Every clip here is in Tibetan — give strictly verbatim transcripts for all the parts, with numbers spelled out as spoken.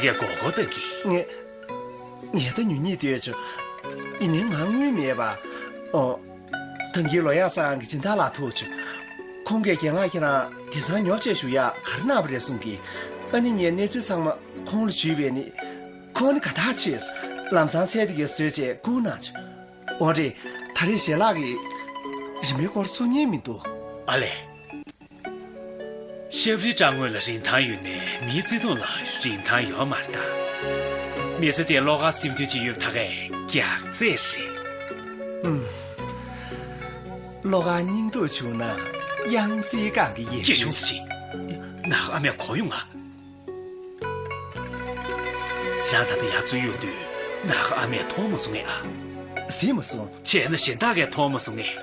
ངས་མགོ་སྐོར་བཏང་གི། ངས་ངས་ད་ཉུང་ཉིད་བལྟས་བྱུང་། ཡིན་ནའི་ང་དངུལ་མེད་པ། ཨོ། ཐང་གི་ལོ་ཡག་ས་ཨང་གི་སྦྱིན་བདག་ལགས་ཐུག་བྱུང་། ཁོང་གིས་རྒན་ལགས་ཁྱེད་རང་དེང་སང་ཉོ་ཆ་བཞེས་ཡག་ག་རེ་གནང་བ་རེད་གསུང་གི། ཨ་ནི་ངས་གནས་ཚུལ་ཚང་མ་ཁོང་ལ་ཞུས་པས་ནི། ཁོང་ནི་དགའ་ཐག་ཆོད། ལམ་སང་ཚལ་དེ་གའི་བཟོས་བྱས་བསྐུར་གནང་བྱུང་། འོ་རེད། ད་རེས་ཞལ་ལག་གིས་རིན་མེད་སྐོར་གསུང་མཁན་མི་འདུག་ཨ་ལས། ཤབ་རི་སྦྲང་དངོས་ལ་རིན་ཐང་ཡོད་ནའི་མིའི་བརྩེ་དུང་ལ་རིན་ཐང་ཡོད་མ་རེད་ད། མི་ཚེ་འདིར་བློ་དཀར་སེམས་མཐུན་ཅིག་ཡོད་པ་ད་གའི་རྒྱགས་ཚད་རེད། ཨུམ། བློ་དཀར་སྙིང་སྡུག་བྱུང་ན་གཡང་རྩེའི་སྒང་གི་གཡས། སྐྱིད་ཆུང་ཟེར་ཅིག་ནག་ཨ་མས་གོ་ཡོང་ང་། རང་ད་ལྟ་ཡར་འཛུལ་ཡོང་དུས་ནག་ཨ་མས་མཐོང་མ་སོང་ངས་ཨ། གཟིགས་མ་སོང་། བྱས་ན་གཞན་དག་གིས་མཐོང་མ་སོང་ངས།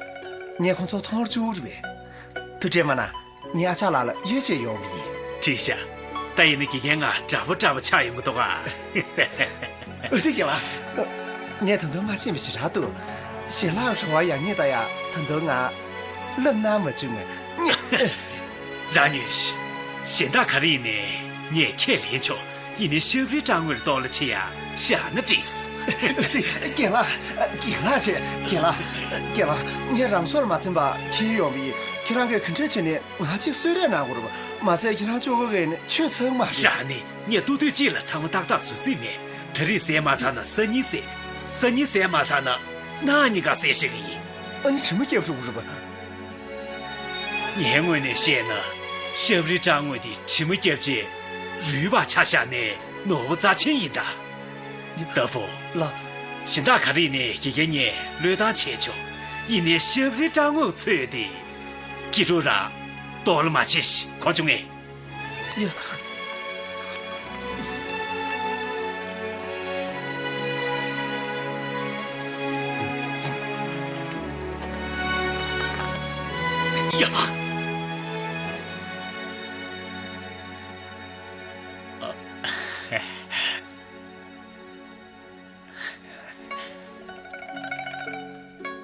ངས་ཁོང་ཚོ་མཐོང་རུ་བཅུག་རེད་པས། ཐུགས་ཁྲལ་མ་གནང་། ངའི་ཨ་ཅག་ལགས་ལ་གཡོལ་ཆེད་ཡོང་བ་ཡིན། བྲིས་ཤག་ད་ཡིན་ན་དགེ་རྒན་ང་དྲག་པོ་དྲག་པོ་ཆགས་ཡོང་གི་འདུག་ག་ཨ་ཙི་རྒན་ལགས། ངས་ད་དུང་མ་ཤེས་པ་ཞེ་དྲག་འདུག་ཞལ་ལག་རེ་བ་ཡག་ཉེས་ད་ཡ་ད་དུང་ང་ལབ་གནང་མ་བྱུང་ངས། རང་ཉོན་ཞིག་གཞན་དག་ག་རེ་ཡིན་ནའི་ངས་ཁས་ལེན་ཆོག་ཡིན་ནའི་ཤབ་རི་སྦྲང་དངོས་ལ་གཏོར་ལ་ཆེ་ཡ་བཞག་ན་འགྲིགས། ཨ་ཙི་རྒན་ལགས། རྒན་ལགས་བྱས། རྒན་ལགས། རྒན་ལགས། ངས་རང་སྲོག་ལ་མ་འཛེམས་པ་འཁྱེར་ཡོང་བ་ཡིན། ཁྱེད་རང་གིས་ག་འདྲ་བྱས་ནས་ང་གཅིག་གསོད་རེས་གནང་དགོས་རེད་པ། མ་ཟད་ཁྱེད་རང་ཅོ་གོ་གིས་ནི་ཆོས་ཚང་མ་རེད། བཞག་ནི་ངས་ཏུ་ཏུ་གཅིག་ལ་ཚང་མ་ཏག་ཏག་བཟོ་རྩིས་མེད། ད་རེས་བཟས་མ་ཚར་ན་སང་ཉིན་བཟས། སང་ཉིན་བཟས་མ་ཚར་ན་གནངས་ཉིན་ག་བཟས་བཞག་གི་ཡིན། ཨ་ནི་དྲི་མ་བརྒྱབ་འགྲོ་གི་རེད་པ། ངའི་ངོས་ནས་བཤད་ན་ཤབ་རི་སྦྲང་དངོས་དེ་དྲི་མ་བརྒྱབ་རྗེས་རུལ་བར་ཆ་བཞག་ནས་ནོར་བུ་རྩ་ཆེན་ཡིན་ད། ཏ་ཕུ། ལགས། གཞན་དག་ག་རེ་ཡིན་ནའི་དགེ་རྒན་ངས་བློས་བཏང་བྱས་ཆོག་ཡིན་ནའི་ཤབ་རི་སྦྲང་དངོས་ཚོས་ཏེ། སྐྱིད་སྡུག་རང་གཏོར་བརླག་མ་བྱེད་ཤིག་གོ་བྱུང་ངས། ཡ། ཡ།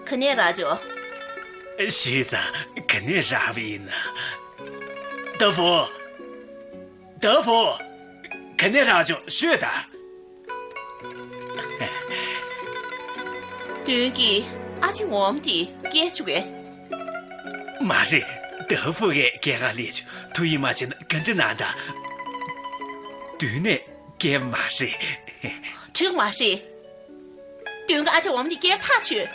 ག་ནས་རག་བྱུང་། ཞུས་ཙང་ག་ནས་རག་པ་ཡིན་ན། ཏ་ཕུ། ཏ་ཕུ། ག་ནས་རག་བྱུང་ཤོད་དང་། བདུན་གྱིས་ཨ་ཅེ་འོ་མ་དེ་བསྐྱལ་བཅུག་གས། མ་རེད། ཏ་ཕུ་གིས་སྐྱེལ་ག་སླེབས་བྱུང་། ཐུགས་ཡིད་མ་ཆེས་ན་བཀའ་འདྲི་གནང་དང་། བདུན་ནས་སྐྱེལ་མ་རེད། འགྲིག་མ་རེད། བདུན་གྱིས་ཨ་ཅེ་འོ་མ་དེ་བསྐྱལ་ཐག་ཆོད།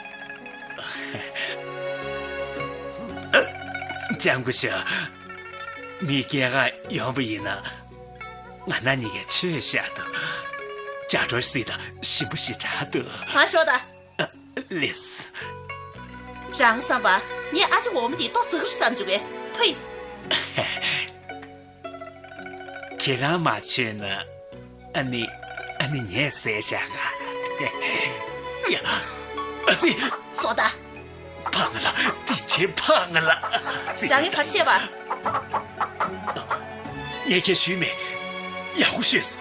ལྕམ་སྐུ་ཞབས། མི་སྐྱེལ་ག་ཡོང་བ་ཡིན་ན། ང་རང་གཉིས་ཀས་ཆོས་བཤད་དོ། ལྕགས་སྒྲོག་སྲིད་དང་ཞིམ་པོ་ཞེ་དྲག་འདུག་མ་ཤོག་ད། ལེས། རང་བསམ་པ། ངས་ཨ་ཅེ་འོ་མ་འདི་ལྟོ་ཟ་གི་རེད་བསམ་བྱུང་གས། ཕུའི། ཁྱེད་རང་མ་མཆོད་ན། ཨ་ནི། ཨ་ནི་ངས་བཟས་བཞག་ག་ཡ། ཨ་ཙི། བཟོ་ལྟ། ཕངས་ལ། དེ་ཆེ་ཕངས་ལ། ཙི། རང་གིས་ག་རེ་བཤད་པ། ངས་ཁྱེད་ཞུས་མེད། ཡག་པོ་ཤོད་སོང་།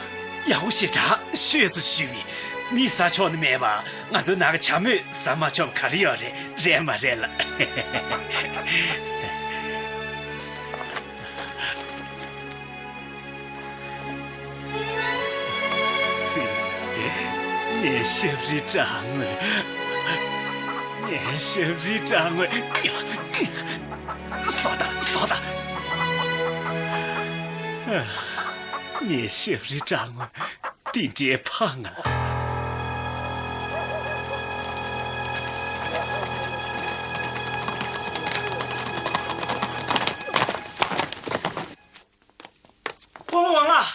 ཡག་པོ་ཞེ་དྲག་ཤོད་སོང་ཞུས་མེད། མི་ཟ་ཆོག་ནི་མེད་པ། ང་ཚོའི་ནང་གི་བྱ་མོས་ཟ་མ་ཆོག་པ་ག་རེ་ཡོད་རེད། རེད་མ་རེད་ལ། ཙི། ངའི་ཤབ་རི་སྦྲང་དངོས། ངའི་ཤབ་རི་སྦྲང་དངོས། བཟོ་ལྟ། བཟོ་ལྟ། ངའི་ཤབ་རི་སྦྲང་དངོས། དེ་འདྲའི་ཕངས་ང་། སྐུ་ངོ་ཝང་ལགས།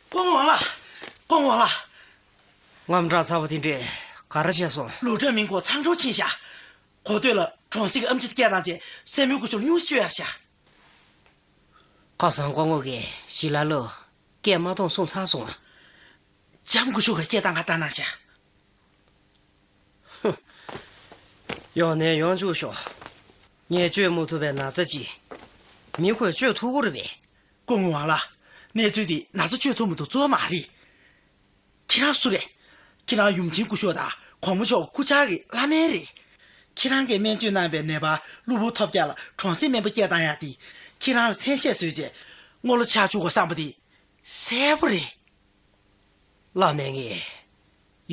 སྐུ་ངོ་ཝང་ལགས། སྐུ་ངོ་ཝང་ལགས། རྔམ་སྐྲག་ཚ་པོ་དེ་འདྲས་ག་རེ་བྱས་སོང་། ལུའུ་ཀྲང་མིང་ཁོ་མཚང་འབྲུ་ཕྱིན་ཤག་གོ་ཐོས་ལ་གྲོང་གསེབ་ཀྱི་ཨེམ་ཆི་དེ་སྐད་བཏང་རྗེས་སྲས་མོའི་སྐུ་ཞབས་སྙུང་གཞི་བཅོས་ཡག་ཤག་ཁ་སང་སྐུ་ངོ་གིས་ཞི་ལ་ལུ་སྐད་མ་གཏོང་གསུངས་ཚར་སོང་ང་། ལྕམ་སྐུ་ཞབས་ཀྱིས་སྐད་བཏང་ག་བཏང་གནང་ཤག་ཧུམ། ཡོང་ནས་ཡོང་བཅུག་ཤོག་ངས་བཅོས་མ་ཐུབ་པའི་ན་ཚ་ཅིག་མི་ཁོས་བཅོས་ཐུབ་ཀྱི་རེད་པས། སྐུ་ངོ་ཝང་ལགས། གནས་ཚུལ་འདི་ན་ཚ་བཅོས་ཐུབ་མི་ཐུབ་གཙོ་བོ་མ་རེད། ཁྱེད་རང་སུ་རེད། ཁྱེད་རང་ཡུམ་ཆེན་སྐུ་ཞབས་དང་གོང་མ་མཆོག་སྐུ་བཅར་གྱི་བླ་སྨན་རེད། ཁྱེད་རང་གིས་སྨན་བཅོས་གནང་བའི་ནད་པ་གློ་བུར་ཐོལ་རྒྱག་ལ་གྲོང་གསེབ་སྨན་པ་སྐད་བཏང་ཡག་དེ། ཁྱེད་རང་ལ་མཚན་ཤས་བཟོས་རྗེས་སྔོན་ལ་ཆགས་བཅུག་དགོས་བསམ་པ་དེ་གསལ་པོ་རེད། བླ་མའི་ངས་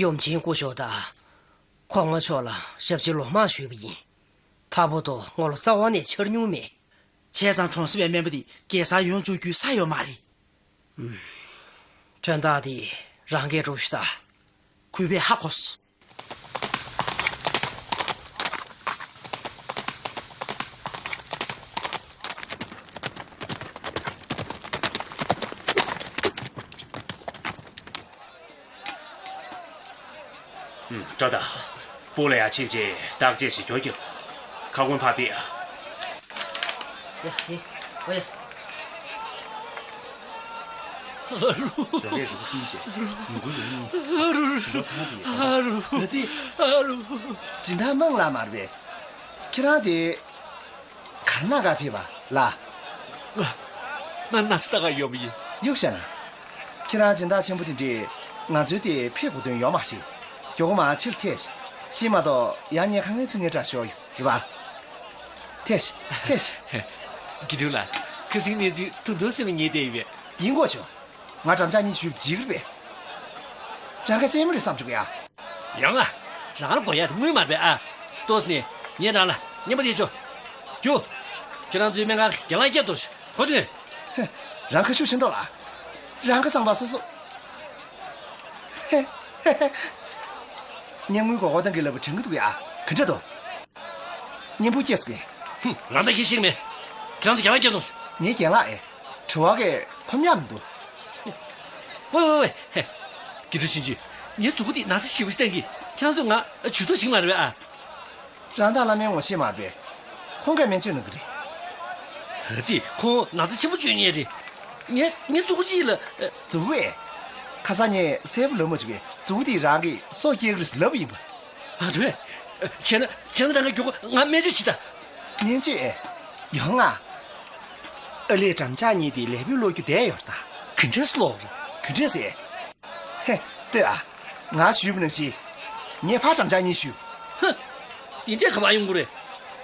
ཡུམ་ཆེན་སྐུ་ཞབས་དང་ཁོང་མཆོག་ལ་ཞབས་ཕྱི་ལོ་མང་ཞུས་པ་ཡིན། ད་བར་དུ་ངོ་ལོག་རྩ་བ་ནས་འཆར་མྱོང་མེད། བྱས་ཙང་གྲོང་གསེབ་པའི་སྨན་པ་དེ་རྒྱལ་སར་ཡོང་བཅུག་རྒྱུའི་ས་ཡོད་མ་རེད། དོན་དག་དེ་རང་གིས་སྒྲུབ་ཤོག་དང་། གུས་པས་ཧ་གོ་སོང་། ཨུམ། སྤྲོ་ད། སྤུ་ལ་ཡ་ཕྱིན་ཆད་བརྟག་དཔྱད་བྱེད་རྒྱུ་རྒྱབ། ཁ་སྐོང་ཕར་ཕུད་ཨ། ཡ་ཡ། ཨོ་ཡ། ཨ་རུ། ཞོགས་ཀས་རི་བོ་གསུམ་བྱས། ཉིན་གུང་རི་བོ་གཉིས། ཨ་རུ། རི་བོ་ཐང་དེ། ཨ་རུ། ཨ་ཙི། ཨ་རུ། སྦྱིན་བདག་དམངས་ལགས་མ་རེད་པས། ཁྱེད་རང་དེ། གར་ན་ག་ཕེབས་པ་ལ། ང་ང་ན་ཚ་ད་ག་ཡོད་པ་ཡིན། གཡུག་བཞག་ན། ཁྱེད་རང་སྦྱིན་བདག་ཆེན་པོ་དེ་འདྲས་ང་ཚོའི་དེ་ཕེབས་དགོས་དོན་ཡོད་མ་རེད། མགྱོགས་པོ་མར་ཕྱིར་ཐད་ཤིག་ཤེས་མ་གཏོགས་ཡང་ཉལ་ཁང་ངའི་ཚིག་ངན་སྐྲག་ཤོར་ཡོད་རེད་པ། ཐད་ཤིག་ཐད་ཤིག་གི་ཀྲུའུ་ལགས། ཁ་སང་གནས་ཚུལ་ཐུང་ཐུང་ཟིན་ལ་ཉེ་བསྡད་ཡོད་པས། ཡིན་གོ་ཆོག་ང་འགྲམ་ལྕག་གཉིས་གཞུས་པ་འཇིགས་རེད་པས། རང་ག་རྩེད་མོ་རེད་བསམ་བྱུང་ཡ། ཡང་ཨ། རང་ལ་དགོས་ཡ་དེ་དངུལ་མ་རེད་པས་ཨ། ལྟོས་ནས་ངས་རང་ལ་མཉེན་པ་དེ་ཆོ། རྒྱུ། ཁྱེད་རང་ཚོའི་སྨན་ཁང་གི་རྒན་ལགས་སྐྱབས་ཐུབ་ཤོག་གོ་བྱུང་ངས། ཧེ། རང་ཁ་ཤུགས་ཆེ་མདོག་ལ། རང་ཁ་གསང་པ་སོ་སོ། ཧེ། ཧེ་ཧེ། སྙན་ངག་གོ་གོ་ཏང་གི་ལབ་པ་དྲན་གི་འདུག་ཡ། ག་འདྲ་འདུག་སྙན་པོ་སྐྱེས་སོང་ངས། ཧུམ། རང་ད་ཁྱེད་ཤེས་མེད། ཁྱེད་རང་ཚོ་རྒན་ལགས་སྐྱབས་ཐུབ་ཤོག་ངའི་རྒན་ལགས་ཨེ། དྲི་བ་གས་ཁོམ་ཡག་མི་འདུག་ཝེ་ཝེ་ཝེ། ཧེ། དགེ་ཕྲུག་ཆུང་ཆུང་། ངའི་མཛུ་གུ་འདི་ན་ཚ་ཞེ་པོ་ཞིག་བཏང་གི། ཁྱེད་རང་ཚོ་ང་ཇུས་གཏོགས་ཞིག་མ་རེད་པས་ཨ། རང་དང་བླ་མའི་ངོ་ཤེས་མ་རེད་པས། ཁོང་གིས་སྨན་བཅོས་གནང་གི་རེད། ཨ་ཙི། ཁོང་ན་ཚ་ཆེན་པོ་བཅོས་མཁན་རེད། ངའི་ངའི་མཛུ་གུ་གཅིག་ལ། ཨ། མཛུ་གུ་ཨེ། ཁ་སང་ངས་གསལ་པོ་ལབ་མ་བྱུང་བས་མཛུ་གུ་འདི་རང་གི་སྲོག་སྐྱེལ་གི་རེད་ལབ་པ་ཡིན་པ། ཨ་རེད། བྱས་ན་བྱས་ན་རང་གི་མགྱོགས་པོ་ང་སྨན་བཅོས་བྱེད་དང་། སྨན་བཅོས་ཨེ། ཡོང་ང་། ཨ་ལས་འགྲམ་ལྕག་གཉིས་དེ་ལས་ཕུད་སློག་རྒྱུ་བསྡད་ཡོད་ད། ག་འདྲས་སློག་རེད། ག་འདྲས་ཟེར། ཧེ། ལྟོས་ཨ། ང་ཞུས་པ་ནང་བཞིན། ངས་ཕར་འགྲམ་ལྕག་གཉིས་གཞུས། ཧུ། དེ་འདྲས་ག་པར་ཡོང་གི་རེད།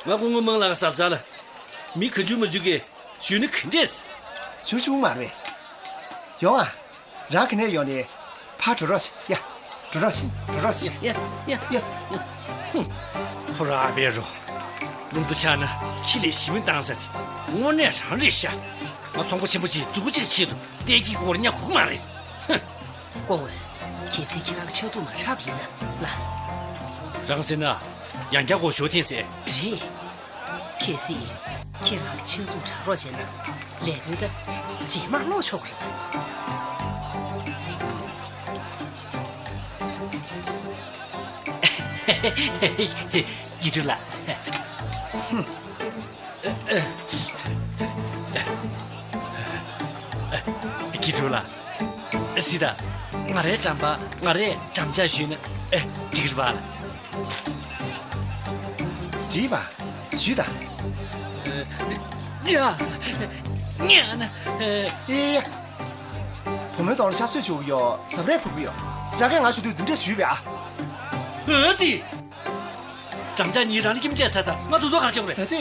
ང་སྐུ་ངོ་མང་ལགས་ཀྱི་གཟབ་གཟབ་ལ། མི་ག་ཚོད་མ་ཚོད་ཀྱིས་གཞུས་ན་ག་འདྲས། གཞུ་བཅུག་མ་རེད། ཡོང་ཨ། རང་ག་ནས་ཡོང་ནས་ཕར་འགྲོ་རོགས་ཤིག་ཡ། འགྲོ་རོགས་ཤིག་འགྲོ་རོགས་ཤིག་ཡ། ཡ། ཡ། ཧུམ། ཁོ་རང་ཨ་ཕའི་རོ། ལུང་དུ་ཆགས་ན་ཁྱི་ལས་ཞི་མི་བཏང་ས་དེ་དངོས་གནས་རང་རེད་ཤག་ང་ཚོང་པ་ཆེན་པོ་ཅིག་མཛུ་གུ་གཅིག་ཆེད་དུ་ཏེ་གི་སྐོར་ཉག་གོ་གི་མ་རེད། ཧུམ། སྐུ་ངོ། གལ་སྲིད་ཁྱེད་རང་གི་ཕྱག་ཐུག་མ་རག་པ་ཡིན་ན་ལ། རང་ཟེར་ན་ཡང་བསྐྱར་སྒོ་ཞོ་འཐེན་ཟེར། རེད། གལ་སྲིད་ཁྱེད་རང་གི་ཕྱག་ཐུག་དྲག་རོགས་བྱས་ན་ལས་བུ་ད་རྗེས་མ་ལོག་ཆོག་གི་རེད། དགེ་ཕྲུག་ལགས། དགེ་ཕྲུག་ལགས། སི་ད། ང་རའི་འགྲམ་པ་ང་རས་འགྲམ་ལྕག་གཞུས་ན་ཨེ་འགྲིག་རེད་པ། འགྲིག་པ། གཞུས་དང་། ཡ། ཉན། ཡ་ཡ། བུ་མོའི་གདོང་ལ་ཤབ་གསོད་བྱུག་གི་ཡོད། ཟབ་རས་ཕུབ་ཀྱི་ཡོད། རང་གིས་ང་གཞུ་དུས་འདི་འདྲས་གཞུས་པས་ཨ། ཨ་ཙི། འགྲམ་ལྕག་གཉིས་རང་ལ་སྐྱེམས་བཅད་ཚར་ད་ང་དུས་ཚོད་ག་རེ་བྱེད་དགོས་རེད། ཨ་ཙི།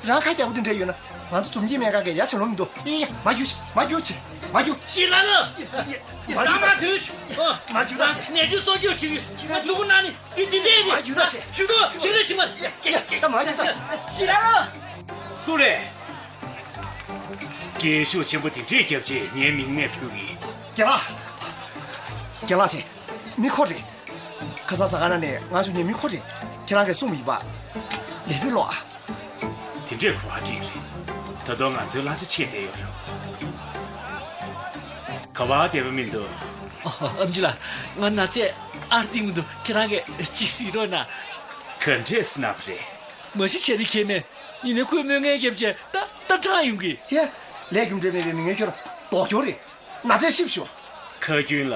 རང་ཁ་རྒྱག་པོ་དེ་འདྲས་ཡོད་ན་ང་ཚོ་འཛོམས་སྐྱིད་སྨན་ཁང་གི་ཡ་ཆེ་ལོང་མི་འདུག་ཡེ་ཡེ། མ་རྒྱུགས་ཤིག་མ་རྒྱུགས་ཤིག་མ་རྒྱུགས། ཞིག་ལ་ལ། ཡེ་ཡེ། མ་རྒྱུགས་ད་ཤིག་མ་རྒྱུགས་ད་ཤིག་ནས་ཇུས་གསོག་རྒྱུ་བྱེད་ཀྱི། ང་གཙུག་གུ་ནང་ནས་འདི་འདི་འདྲས་རེད། མ་རྒྱུགས་ད་ཤིག་ཇུས་གཏོགས་ཇུས་གཏོགས་ཞིག་མ་རེད། ཡེ་ཡེ། ད་མ་རྒྱུགས་ད། ཞིག་ལ་ལ། སུ་རེད། རྒན་ཤོས་ཆེན་པོ་དེ་འདྲས་རྒྱབ་རྗེས་ངའི་མིང་ནས་ཕུལ་གི། རྒན་ལགས། རྒན་ལགས་ཆེ། མི་ཁོ་རེད། ཁ་སང་ཟ་ཁང་ནང་ནས་ང་ཞུ་ཉེ་མི་ཁོ་རེད། ཁྱེད་རང་གིས་གསུངས་མི་ཡིན་པ། ལས་ཕུད་ལོག་ཨ། དེ་འདྲས་གོ་བ་འགྲིག་རེད། ད་དུང་ང་ཚོའི་གླ་ཆ་ཆད་བསྡད་ཡོད་རེད། ག་བ་བསྡད་པ་མི་འདུག་ཨ་ཅེ་ལགས། ང་ན་ཚས་ཨར་ཏིང་མི་འདུག་ཁྱེད་རང་གིས་ཅིག་གཟིགས་རོགས་གནང་། ག་འདྲས་སེ་ན་བ་རེད། མ་གཞི་བྱས་ནས་ཁྱད་མེད། ཡིན་ནའི་ཁོས་མོས་ངན་རྒྱབ་བྱས་ད་ད་དྲག་ཡོང་གི། ཧེ། ལས་རྒྱུ་འབྲས་མེད་པའི་མི་ངན་ཁྱོད་ལྡོག་ཁྱོད་རེད། ན་ཚས་ཤི་བ་ཤོག་ཁ་རྒྱུན་ལ།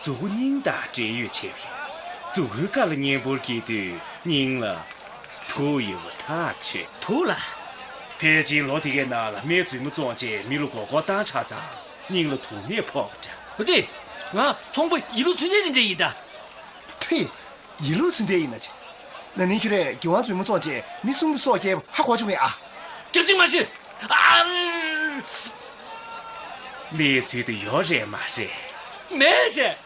མཛུ་གུ་སྙིང་དང་འབྲེལ་ཡོད་བྱས་པ་རེད། མཛུ་གུའི་ཁ་ལ་གཉན་འབུར་སྐྱེས་དུས་སྙིང་ལ་དུག་ཡོད་པ་ཐག་ཆོད། དུག་ལ། ཕལ་ཆེར་ལོ་དེ་གའི་ནང་ལ་སྨན་རྫུན་མ་བཙོངས་བྱས་མི་ལ་མགོ་སྐོར་བཏང་དྲགས་ཙང་སྙིང་ལ་དུག་ནད་ཕོག་པ་འདྲ། འོ་དེ། ང་ཚོང་པ་ཡིན་ལུགས་ཚུལ་ལྡན་དེ་འདྲ་ཡིན་ད། ཕི། ཡིན་ལུགས་ཚུལ་ལྡན་ཡིན་ན་ཅི། ན་ནིང་ཁྱོད་རས་རྒྱལ་དབང་རྫུན་མ་བཙོངས་བྱས་མི་གསུམ་གྱི་སྲོག་སྐྱེལ་བ་ཧ་གོ་བྱུང་ངས་ཨ། སྐྱག་རྫུན་མ་བཤད། ཨ། གནས་ཚུལ་དེ་ཡོད་རེད་མ་རེད། མེད་ཅེ།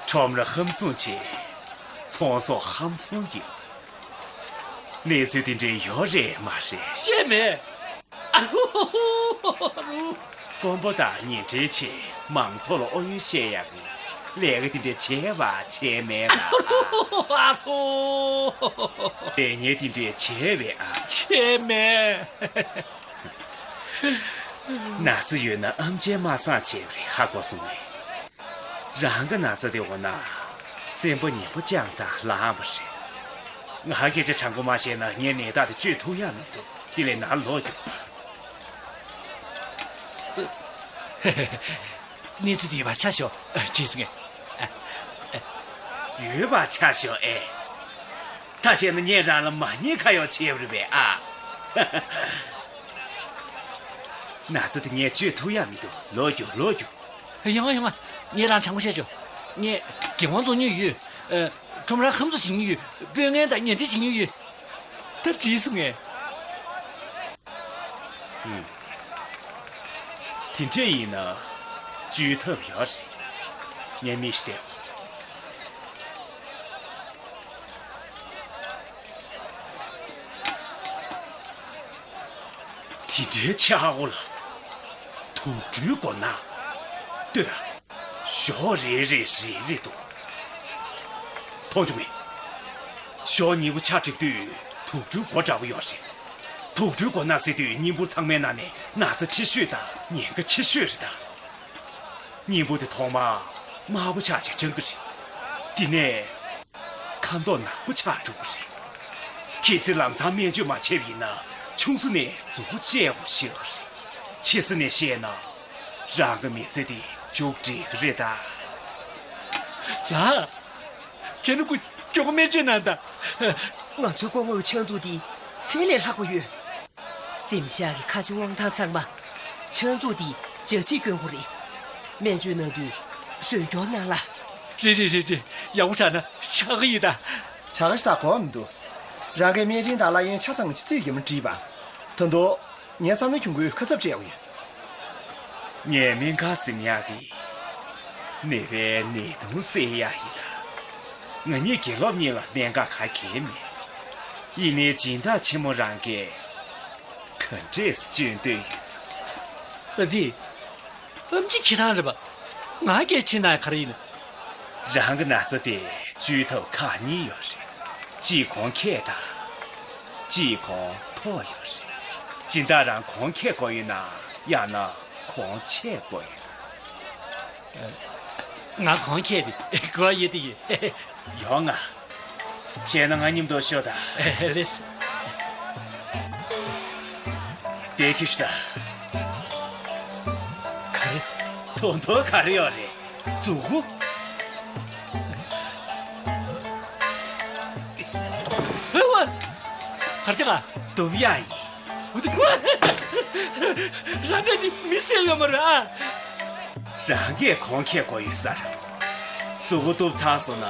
ཁྲོམ་ར་ཧམ་སོང་ཆེ། ཚོང་ཟོག་ཧམ་ཚོང་རྒྱུ། གནས་ཚུལ་དེ་འདྲའི་ཡོད་རེད་མ་རེད། ཤེས་མེད། དཀོན་པོ་དང་ཉེ་འབྲེལ་ཆེ། མང་ཚོགས་ལ་ཨོ་ཡོན་བཤད་ཡག་གི་ལས་ཀ་དེ་འདྲ་བྱས་པ་བྱས་མེད་པ། ལས་ངན་དེ་འདྲ་བྱས་པས་ཨ། བྱས་མེད། ན་ཚ་ཡོད་ན་ཨམ་ཆིའི་མ་སངས་བྱས་པ་རེད། ཧ་གོ་སོང་ངས། རང་གི་ན་ཚ་དེ་འོ་ན་སེམས་པ་ངན་པ་ཅང་ཙང་ལངས་པ་རེད། ང་སྐད་ཆ་དྲང་པོ་མ་བཤད་ན་ངའི་ནད་རྟགས་དེ་བཅོས་ཐུབ་ཡག་མི་འདུག་དེ་ལས་ནང་ལོག་རྒྱུགས། གནས་ཚུལ་དེ་ཡོད་པ་ཆ་ཞོག་ཨ། བྲིས་སོང་ངས། ཡོད་པ་ཆ་ཞོག་ཨེ། ད་བཤད་ན་ངས་རང་ལ་མ་ཉེས་ཁ་གཡོག་བྱས་པ་རེད་པས་ཨ། ན་ཚ་དེ་ངས་བཅོས་ཐུབ་ཡག་མི་འདུག་ལོག་རྒྱུགས། ལོག་རྒྱུགས། ཡོང་ང་ཡོང་ང་། ངས་རང་དྲང་པོ་བཤད་ཆོག་ངས་རྒྱལ་དབང་རྫོང་ཉུལ་ཡོད། ཨ། ཁྲོམ་ར་ཧམ་བཟོ་བྱེད་ཉུལ་ཡོད། དཔོན་ངན་དང་ཉེ་འབྲེལ་བྱེད་ཉུལ་ཡོད། ད་བྲིས་སོང་ངས། ཨུམ། དེ་འདྲ་ཡིན་ན་བཅོས་ཐབས་ཡོད་རེད། ངས་མི་ཞིག་བསྟན། དེ་འདྲའི་ཆག་སྒོ་ལ་དུག་སྦྲུལ་མགོ་ནག་ལྟོས་དང་། ཞོགས་རེ་རེ་རེ་རེ་འདུག་མཐོང་བྱུང་ངས། ཞོགས་ཉིན་མོ་ཆ་འགྲིག་དུས་དུག་སྦྲུལ་མགོ་འདྲ་པོ་ཡོད་རེད། དུག་སྦྲུལ་མགོ་ནག་ཟེར་དུས་གཉེན་པོ་ཚང་མའི་ནང་ནས་ན་ཚ་ཆེ་ཤོས་དང་ཉེན་ཁ་ཆེ་ཤོས་རེད་ད། གཉེན་པོ་དེ་ཐོག་མར་དམར་པོ་ཆགས་བྱས་སྐྲག་གི་རེད། དེ་ནས་ཁ་མདོག་ནག་པོ་ཆགས་འགྲོ་གི་རེད། གལ་སྲིད་ལམ་སང་སྨན་བཅོས་མ་བྱས་པ་ཡིན་ན་ཆུང་ས་ནས་མཛུ་གུ་བཅད་དགོས་ཤེས་ཀྱི་རེད། ཆེ་ས་ནས་བཤད་ན་རང་གི་མི་ཚེ་དེ་མཇུག་སྒྲིལ་གི་རེད་ད། ལགས། བྱས་ན་ཁོ་མགྱོགས་པོ་སྨན་བཅོས་གནང་དང་། ང་ཚོའི་སྐུ་ངོ་གི་ཕྱག་མཛུབ་དེ་གསེར་ལས་ལྷག་པོ་ཡོད། གཟིམ་ཤག་གི་ཁ་ཆེ་དབང་ཐང་ཚང་མ་ཕྱག་མཛུབ་དེ་ལྗགས་རྩིས་སྐྱོན་དགོས་རེད། སྨན་བཅོས་གནང་དུས་ཟོན་སྐྱོར་གནང་ལ། རེད་རེད་རེད་རེད། ཡག་པོ་དྲག་ན་ཆག་གི་ཡིན་ད། ཆག་གི་ཞིག་ད་གོ་མི་འདུག་རང་གི་སྨན་རིན་དང་གླ་ཡོན་ཆ་ཚང་གི་རྩིས་ཡིན་མ་བྲིས་པ། ད་དུང་། ངས་བསམ་བློ་གྱོང་གུན་ཁ་གསབ་སྤྲད་ཡོད། ངས་སྨན་ཁང་ཟིན་ཡག་དེ། ནད་པའི་ནད་གདོན་སེལ་ཡག་ཡིན་ད། ང་གཉིས་དགེ་སློབ་གཉིས་ལ་གནད་འགག་ག་གེ་མེད། ཡིན་ནའི་སྦྱིན་བདག་ཆེན་མོ་རང་གིས་ག་འདྲས་སེ་བཅོས་འདོད་ཡོད། ཨ་ཙི། ཨམ་ཆི་ཁྱེད་རང་རེད་པ། ང་སྐད་ཆེ་ན་ག་རེ་ཡིན། རང་གི་ན་ཚ་དེ་བཅོས་ཐབས་ཁག་གཉིས་ཡོད་རེད། གཅིག་གོང་ཁེ་དང་། གཅིག་གོང་མཐོ་ཡོད་རེད། སྦྱིན་བདག་རང་གོང་ཁེ་དགོས་ཡོད་ན་ཡང་ན་གོང་ཆེ་དགོས་ཡོད། ང་གོང་ཁེ་དེ་དགོས་ཡོད་དེ་ཡིན། ཡོང་ང་། བྱས་ན་ང་མཉམ་དུ་ཤོག་དང་། ལེས། དེ་ཁྱི་ཤི་ད། ག་རེ། དོན་དུ་ག་རེ་ཡོད་རེད། མཛུ་གུ། ཨེ་ཝ། གར་ཆ་ག་སྡུག་ཡ་ཡིན། རང་ག་འདི་མི་སེ་ཡོད་མ་རེད་ཨ། རང་གས་གོང་ཁེ་དགོས་ཡོད་ས་རེད། མཛུ་གུ་གཏུབ་ཚར་སོང་ན་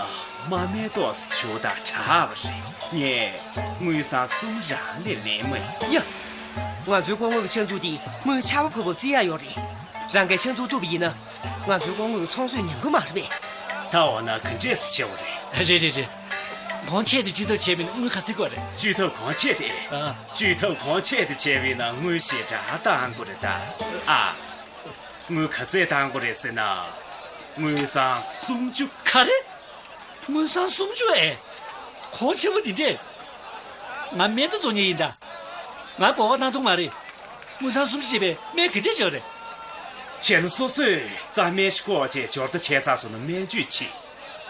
མ་སྨད་ཏོག་ཙམ་བྱུག་དང་དྲག་པ་རེད། ངས་དངུལ་སྲང་གསུམ་རང་ལས་ལེན་མ་ཡིན། ཡ། ང་ཚོའི་སྐུ་ངོ་གི་ཕྱག་མཛུབ་དེ་དངུལ་ཆར་པ་བབས་བབས་བརྩི་ཡག་ཡོད་རེད། རང་གས་ཕྱག་མཛུབ་གཏུབ་པ་ཡིན་ན། ང་ཚོའི་སྐུ་ངོ་གི་ཚོང་སོས་ཉམས་ཀྱི་མ་རེད་པས། ད་འོ་ན་ག་འདྲས་སེ་བྱེད་དགོས་རེད། རེད་རེད་རེད། གོང་ཆེ་དེ་བཅོས་ཐབས་བྱས་པ་ཡིན་ན་དངུལ་ག་ཚོད་དགོས་རེད། བཅོས་ཐབས་གོང་ཆེ་དེ། ཨ། བཅོས་ཐབས་གོང་ཆེ་དེ་བྱས་པ་ཡིན་ན་དངུལ་ཞེ་དྲག་བཏང་དགོས་རེད་ད། ཨ། དངུལ་ག་ཚད་བཏང་དགོས་རེད་ཟེར་ན། དངུལ་སྲང་སུམ་ཅུ། ག་རེ། དངུལ་སྲང་སུམ་ཅུ་ཨེ། གོང་ཆེན་པོ་འདི་འདྲས། ང་སྨན་བདག་རྫོང་ཉིད་ཡིན་ད། ང་དགོས་པ་གནང་ཐུབ་མ་རེད། དངུལ་སྲང་སུམ་ཅུ་བྱས་པའི་སྨན་ག་འདྲས་འཇོག་རེད། བྱས་ན་སོ་སོས་རྩྭ་སྨན་ཞིག་བཀོག་བྱས་འབྱོར་ཐོ་བྱས་ཚར་སོང་ན་སྨན་བཅོས་བྱེད།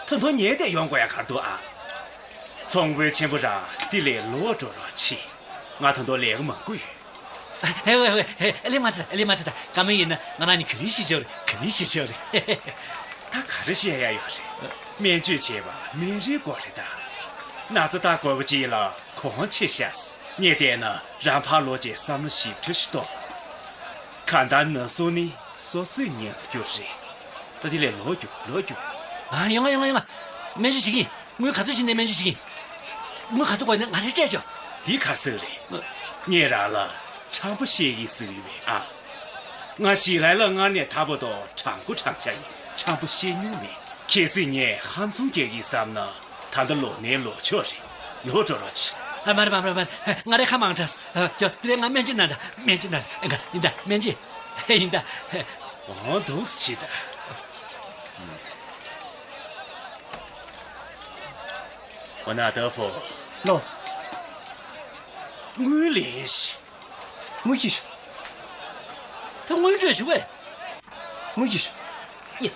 ད་དུང་ངས་དེ་ཡོང་དགོས་ཡ་ག་རེ་འདུག་ཨ། ཚོང་དཔོན་ཆེན་པོ་རང་འདི་ལས་ལོག་འགྲོ་རོགས་བྱེད། ང་ད་དུང་ལས་ཀ་མང་པོ་ཡོད། ཧེ་ཝེ་ཝེ་ཧེ། ཨ་ལེ་མ་ཚེ་ད། ཨ་ལེ་མ་ཚེ་ད། བཀའ་མོལ་ཡིན་ན་ང་རང་ནི་ག་རེ་ཤེས་ཆོག་རེད། ག་རེ་ཤེས་ཆོག་རེད། ད་ག་རེ་བཤད་ཡ་ཡོད་རེད། སྨན་བཅོས་བྱས་པ་སྨན་རིན་དགོས་རེད་ད། ན་ཚ་ལྟ་དགོས་པ་ཅིག་ལ་གོང་ཆེ་ཤག་ངས་བལྟས་ན་རང་ཕར་ལོག་བྱས་བསམ་བློ་ཞིབ་ཕྲ་ཞིག་གཏོང་། གང་ལྟར་ན་ཟུག་ནི་སོ་སོས་ཉར་རྒྱུ་རེད། ད་དེ་ལས་ལོག་རྒྱུགས། ལོག་རྒྱུགས། ཨ། ཡོང་ང་ཡོང་ང་ཡོང་ང་། སྨན་བཅོས་བྱེད་ཀྱི་ཡིན། དངུལ་ག་ཚོད་བྱིན་ནས་སྨན་བཅོས་བྱེད་ཀྱི་ཡིན། དངུལ་ག་ཚོད་དགོས་ན་ང་རས་སྤྲད་ཆོག་འདི་ག་ཟེར་རེད། ཨ། ངས་རང་ལ་དྲང་པོ་བཤད་ཀྱི་ཟེར་གྱི་ཡོད་པས་ཨ། ང་ཞིག་ལན་ལ་སྔར་ནས་ད་བར་དུ་དྲང་པོ་དྲང་བཞག་ཡིན། ཁྲམ་པོ་བཤད་མྱོང་མེད། གལ་སྲིད་ངས་ཧམ་བཙུན་རྒྱག་གི་བསམ་ན། ད་ལྟ་ལོག་ནས་ལོག་ཆོག་རེད། ལོག་འགྲོ་རོགས་གྱིས། ཨ། མ་རེད་མ་རེད་མ་རེད། ང་རེད་ཁ་མང་དྲགས། ཨ། ཡོ། དེ་རིང་ང་སྨན་བཅོས་གནང་དང་། སྨན་བཅོས་གནང་དང་། ཡིན་ད། སྨན་བཅོས། ཡིན་ད། འོ་འདུག་སེ་བྱེད་ད། འོ་ན་ཏོ་ཧྥུ། ལོ། དངུལ་ལེན་ཤིག་དངུལ་གྱིས་ཤོག་ད་དངུལ་སྤྲོད་ཞུ་བས། དངུལ་གྱིས་ཤོག་ཡ།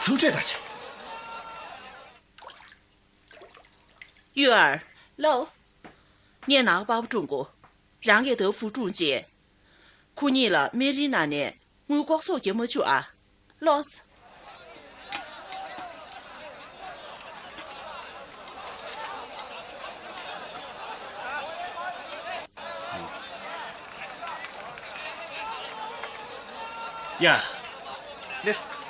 ཚུར་སྤྲོད་ད་ཆ། ཡུ་ཨར། ལོ། ངས་ནང་པ་པ་སྒྲུང་གོ། རང་གིས་ཏོ་ཧྥུ་སྒྲུང་བྱས། ཁོ་གཉིས་ལ་སྨན་རིན་གནང་ནས་དངུལ་ལྐོག་ཚོགས་རྒྱག་མ་བཅུག་ཨ། ལོས། ཡ། ལེས།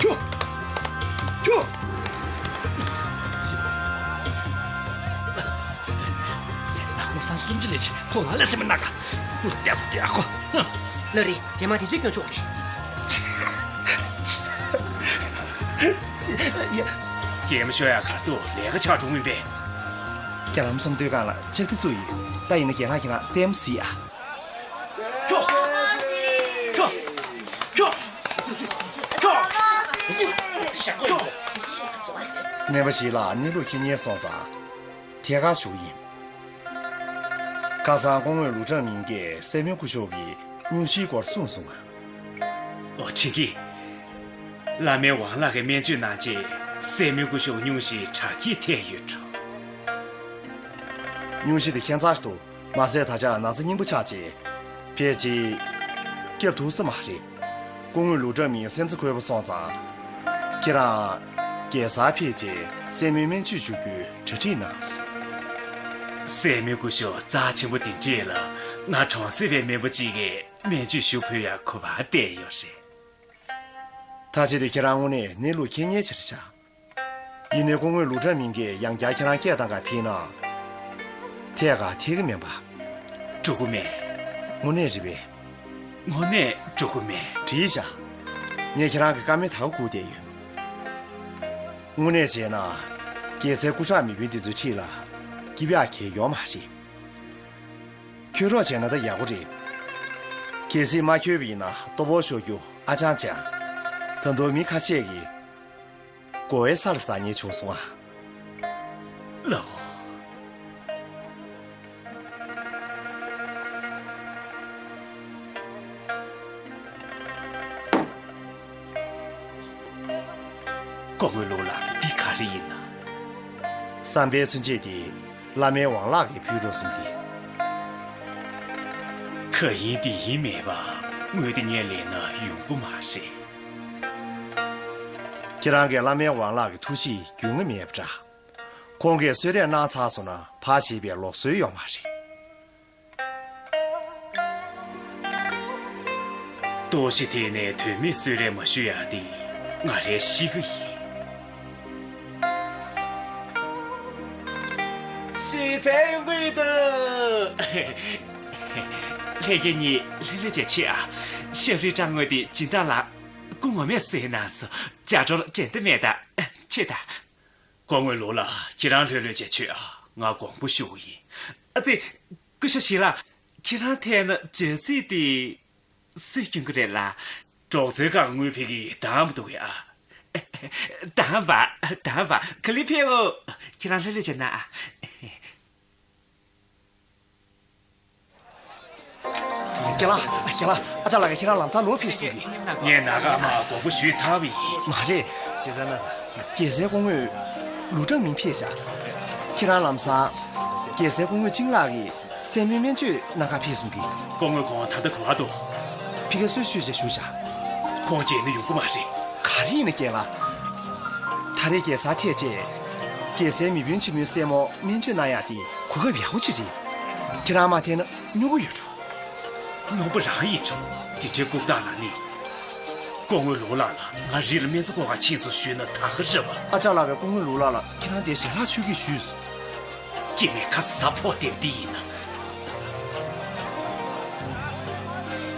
ཁྱོ། ཁྱོ། ང་སང་སུམ་ཅུ་ལས་ཆེ་ཁོ་ང་ལ་སེམས་མ་ན་ག་ལྟད་པོ་ལྟོས་ཨ་ཁོ། ལ་རེ་རྗེས་མ་དེ་ཚོས་སྐྱོན་ཆོག་གི། ཡ། རྒན་མོ་ཤོ་ཡ་གར་དུ་ལས་ཀ་ཆགས་འགྲོ་མིན་པས། རྒྱ་ལམ་སུམ་མདོའི་སྒང་ལ་ལྕགས་རྟ་བཙུགས་ཡོད། ད་ཡིན་ན་རྒན་ལགས་ཁྱེད་རང་ལྟད་མོ་གཟིགས་ཨ། ཁྱོ། ཁྱོ། ཁྱོ། ཁྱོ། སྨན་པ་ཞིག་ལ་གནས་ལུགས་མཁྱེན་མཁན་སོང་ཙང་། ཐད་ཀར་ཞུ་གི་ཡིན། ཁ་སང་སྐུ་ངོ་ལུའུ་ཀྲང་མིང་གིས་སྲས་མོ་སྐུ་ཞབས་ཀྱི་སྙུང་གཞིའི་སྐོར་གསུངས་སོང་ང་། ཨོ། དྲིན་གྱིས། བླ་སྨན་ཝང་ལགས་ཀྱིས་སྨན་བཅོས་གནང་རྗེས་སྲས་མོ་སྐུ་ཞབས་སྙུང་གཞི་དྲག་སྐྱེད་ཐེབས་ཡོད་འགྲོ། སྙུང་གཞི་དེ་ཁྱད་མཚར་འདུག་མ་ཟད་ད་ཆ་ན་ཚ་སྙིང་པོ་ཆགས་རྗེས། ཕལ་ཆེར་སྐྱབས་ཐུབ་ས་མ་རེད། སྐུ་ངོ་ལུའུ་ཀྲང་མིང་སེམས་རྩ་འཁོལ་པོ་སོང་ཙང་། ཁྱེད་རང་རྒྱལ་སར་ཕེབས་རྗེས་སྲས་མོའི་སྨན་བཅོས་ཞུ་རྒྱུའི་གྲ་སྒྲིག་གནང་སོང་། སྲས་མོའི་སྐུ་ཞབས་རྩ་ཆེན་པོ་དེ་འདྲས་ལ་ང་གྲོང་གསེབ་པའི་སྨན་པ་གཅིག་གིས་སྨན་བཅོས་ཞུ་ཕོད་ཡག་གོ་བ་བསྟན་ཡོད་རེད། ད་ཆ་དེ་ཁྱེད་རང་དངོས་གནས་གནས་ལུགས་མཁྱེན་མཁན་ཆེ་དྲགས་ཤག་ཡིན་ནའི་སྐུ་ངོ་ལུའུ་ཀྲང་མིང་གིས་ཡང་བསྐྱར་ཁྱེད་རང་སྐད་བཏང་ག་ཕེབས་ན། ཐད་ཀར་ཐད་ཀྱི་མིན་པ། འགྲོ་གི་མེད། དངོས་གནས་རེད་པས། དངོས་གནས་འགྲོ་གི་མེད། འགྲིག་བཞག་ངས་ཁྱེད་རང་གི་བཀའ་མོལ་ད་ག་སྒུག་བསྡད་ཡོད། དངོས་གནས་བྱས་ན། རྒྱལ་སའི་སྐུ་དྲག་མི་དཔོན་དེ་ཚོའི་འཁྲིས་ལ་སྐྱིད་པ་གང་ཡང་ཡོད་མ་རེད། ཁྱོད་རོགས་བྱས་ན་ད་ཡག་པོ་རེད། གལ་སྲིད་མ་ཁྱོད་པ་ཡིན་ན་ལྟོ་ཕོགས་ཤོར་རྒྱུ་ཨ་ཅང་ཅང་། ད་དུང་མི་ཁ་ཤས་ཀྱིས་གོ་བའི་ས་ལ་ཟ་ཉེན་བྱུང་སོང་ཨ། ལའོ། སྐུ་ངོ་ལུའུ་ལགས། འདི་ག་རེ་ཡིན་ན། བསམ་པའི་མཚོན་ཆས་དེ་བླ་སྨན་ཝང་ལགས་ཀྱིས་ཕུལ་འདུག་གསུང་གི། གང་ཡིན་འདི་ཡིན་མེད་པ་དངུལ་དེ་ངས་ལེན་ན་ཡོང་གི་མ་རེད། ཁྱེད་རང་གིས་བླ་སྨན་ཝང་ལགས་ཀྱི་ཐུགས་གཤིས་རྒྱུས་མངའ་མེད་པ་འདྲ། ཁོང་གིས་གསོལ་རས་གནང་ཚར་སོང་ན་ཕར་ཞེད་པའི་ལུགས་སྲོལ་ཡོད་མ་རེད། ལྟོགས་ཤི་དེ་ནས་དོན་མེད་གསོལ་རས་མ་ཞུ་ཡག་དེ་ང་རའི་གཤིས་ཀ་ཡིན། གཞས་ཚན་ཡོང་གི་ཡོད་དོ། ལྷན་རྒྱས་གཉིས་ལྷོད་ལྷོད་བྱས་ཆོས་ཨ། ཞབས་རིམ་སྐྲག་དངོས་དེ་སྦྱིན་བདག་ལགས་སྐུ་ངོ་མས་གསན་གནང་སོང་། ལྕགས་སྒྲོག་དྲན་ད་མེད་ད། ཆོས་ད། སྐུ་ངོ་ལུའུ་ལགས། ཁྱེད་རང་ལྷོད་ལྷོད་བྱས་ཆོས་ཨ། ང་དགོངས་པ་ཞུ་གི་ཡིན། ཨ་ཙི། སྐུ་ཞབས་ཞིག་ལ། ཁྱེད་རང་ཐད་ན་ཇ་རྩི་དེ་སུས་སྐྱོན་གི་རེད་ལ། གྲོགས་ཚོའི་སྒང་དངུལ་ཕུད་ཀྱི་དང་མ་འདུག་གི་ཨ། དང་བ། དང་བ། ག་ལེར་ཕེབས་འོ། ཁྱེད་རང་ལྷོད་ལྷོད་བྱས་ན་ཨ། རྒན་ལགས། རྒན་ལགས། ཨ་ཅག་ལགས་ཀྱིས་ཁྱེད་རང་ལམ་སང་ལོག་ཕེབས་གསུང་གི། ངས་ནངས་ཀ་མར་དགོངས་པ་ཞུས་ཚར་བ་ཡིན། མ་རེད། རྒྱལ་སྲས་སྐུ་ངོ་ལུའུ་ཀྲང་མིང་ཕེབས་ཤག་ཁྱེད་རང་ལམ་སང་རྒྱལ་སྲས་སྐུ་ངོ་ཅིང་ལགས་ཀྱིས་སྲས་མོའི་སྨན་བཅོས་གནང་ག་ཕེབས་གསུང་གི། སྐུ་ངོ་ཁོང་ད་ལྟ་ག་པར་འདུག་ཕ་གིར་གསོལ་ཞུས་བྱས་བཞུགས་ཤག་ཁོང་མཇལ་ན་ཡོང་གི་མ་རེད། ག་ ག་རེ་ཡིན་ན་རྒན་ལགས། ད་རེས་རྒྱལ་སར་ཐད་རྗེས། རྒྱལ་སའི་མི་དཔོན་ཆེན་མོའི་སྲས་མོ་སྨན་བཅོས་གནང་ཡག་དེ་གོ་སྐབས་ཡག་པོ་ཅིག་རེད། ཁྱེད་རང་མ་ཐད་ན་སྨྱོ་གི་ཡོད་འགྲོ། སྨྱོ་པོ་རང་ཡིན་ཆོག་དེ་འདྲའི་ལྐུགས་རྟགས་ལ་ནི། སྐུ་ངོ་ལུག་ལགས་ལ་ང་རི་ལ་སྨན་རྩིས་སྐོར་ག་ཕྱིན་སོང་ཞུས་ན་ད་ག་རེད་པ། ཨ་ཅག་ལགས་པས་སྐུ་ངོ་ལུག་ལགས་ལ་ཁྱེད་རང་དེ་ཞལ་ལག་མཆོད་ཀྱི་ཞུས་སོང་། སྐྱེ་མེད་ཁ་ས་ཕོག་སྟེ་འདི་ཡིན་ན།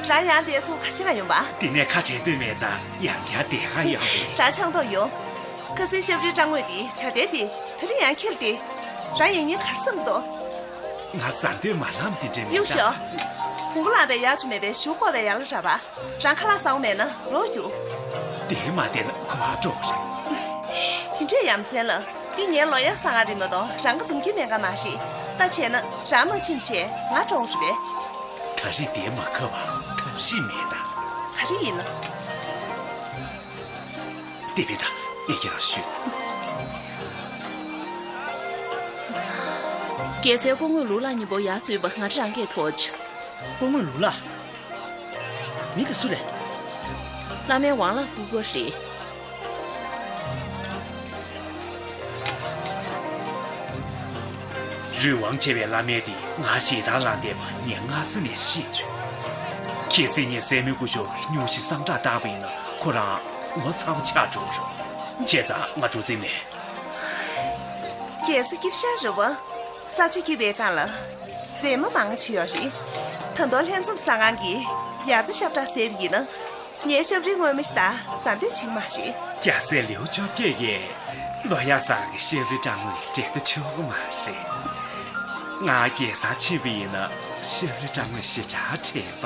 རང་ཡང་དེ་ཚོ་གར་ཆགས་ཡོང་པ། དེ་ནས་ཁ་བྲལ་འདོད་མེད་ཙང་ཡང་བསྐྱར་དེ་ག་ཡོང་པས། རང་ཆང་ཐོག་ཡོང་། ཁ་སང་ཤབ་རི་སྤྲང་ངོས་དེ་བྱ་དེ་དེ་ད་རིང་ཡང་ཁྱེར་ཏེ། རང་ཡང་ཉིན་གར་སོང་འདུག་ང་ཟ་འདོད་མ་ལངས་དེ་འདྲ་མེད་གཡུག་ཤོག་བོང་གུ་ལངས་པའི་ཡག་ཅིག་མེད་པའི་ཞུ་དགོས་པའི་ཡག་ལ་ར་བ། རང་ཁ་ལག་ཟ་འོ་མེད་ན་ལོག་རྒྱུག་དེ་མ་བསྡད་ན་ཁོ་བ་འགྲོ་གི་རེད། དེ་འདྲས་ཡ་མཚན་ལ་འདི་ངའི་ལོ་ཡག་ས་ང་རེད་མ་གཏོགས་རང་ག་འཛོམས་ཀྱི་མེད་ག་མ་རེད། ད་བྱས་ན་རང་མ་ཕྱིན་བྱས་ང་འགྲོ་གི་རེད་པས། ད་རེས་དེ་མ་ཁ་བ་ཐབས་ཤེས་མེད་ད། ག་རེ་ཡིན་ན། དེ་བས་ད་ཨེ་ཁྱེད་རང་ཞུས། རྒྱལ་སྲས་སྐུ་ངོ་ལུག་ལགས་གཉིས་པོ་ཡར་འཛུལ་བ་ང་རང་གིས་ཐོག་ཆུ། སྐུ་ངོ་ལུག་ལགས། མི་དེ་སུ་རེད། བླ་མའི་ཝང་ལགས་སྐུ་སྒེར་རེད། རུས་དབང་ཆེ་བའི་བླ་མ་དེ་ང་ཞེ་སྡང་ལངས་བསྡད་པ་ངས་སྔ་ས་ནས་ཤེས་བྱུང་། གལ་སྲིད་ངས་སྲས་མོའི་སྐུ་ཞབས་སྙུང་གཞི་གསང་བསྒྲགས་བཏང་པ་ཡིན་ན་ཁོ་རང་ངོ་ཚ་པོ་ཆགས་འགྲོ་གི་རེད། བྱས་ཙང་ང་འགྲོ་རྩིས་མེད། རྒྱལ་ས་སྐྱིད་ཤར་རེད་པ། ས་ཆ་སྐྱིད་པའི་སྒང་ལ། མཛེས་མ་མང་ཆེ་ཡོད་རེད། ད་དུང་ལྷན་འཛོམས་གསར་ཁང་གིས་ཡ་རྩེ་ཤབ་བྲག་ཟེར་བ་ཡིན་ན། ངའི་ཤབ་རིའི་སྔོན་མོ་ཞིག་དང་ཟ་འདོད་བྱེད་ཀྱི་མ་རེད། རྒྱལ་སྲས་ལེའུ་བཅོ་བརྒྱད་ཀྱིས་ལོ་ཡག་ས་གི་ཤབ་རི་སྤྲང་ངོས་འགྲན་བསྡུར་ཆོག་གི་མ་རེད། ང་རྒྱལ་སར་ཕྱིན་པ་ཡིན་ན་ཤབ་རི་སྤྲང་ངོས་ཞེ་དྲག་དྲན་པ།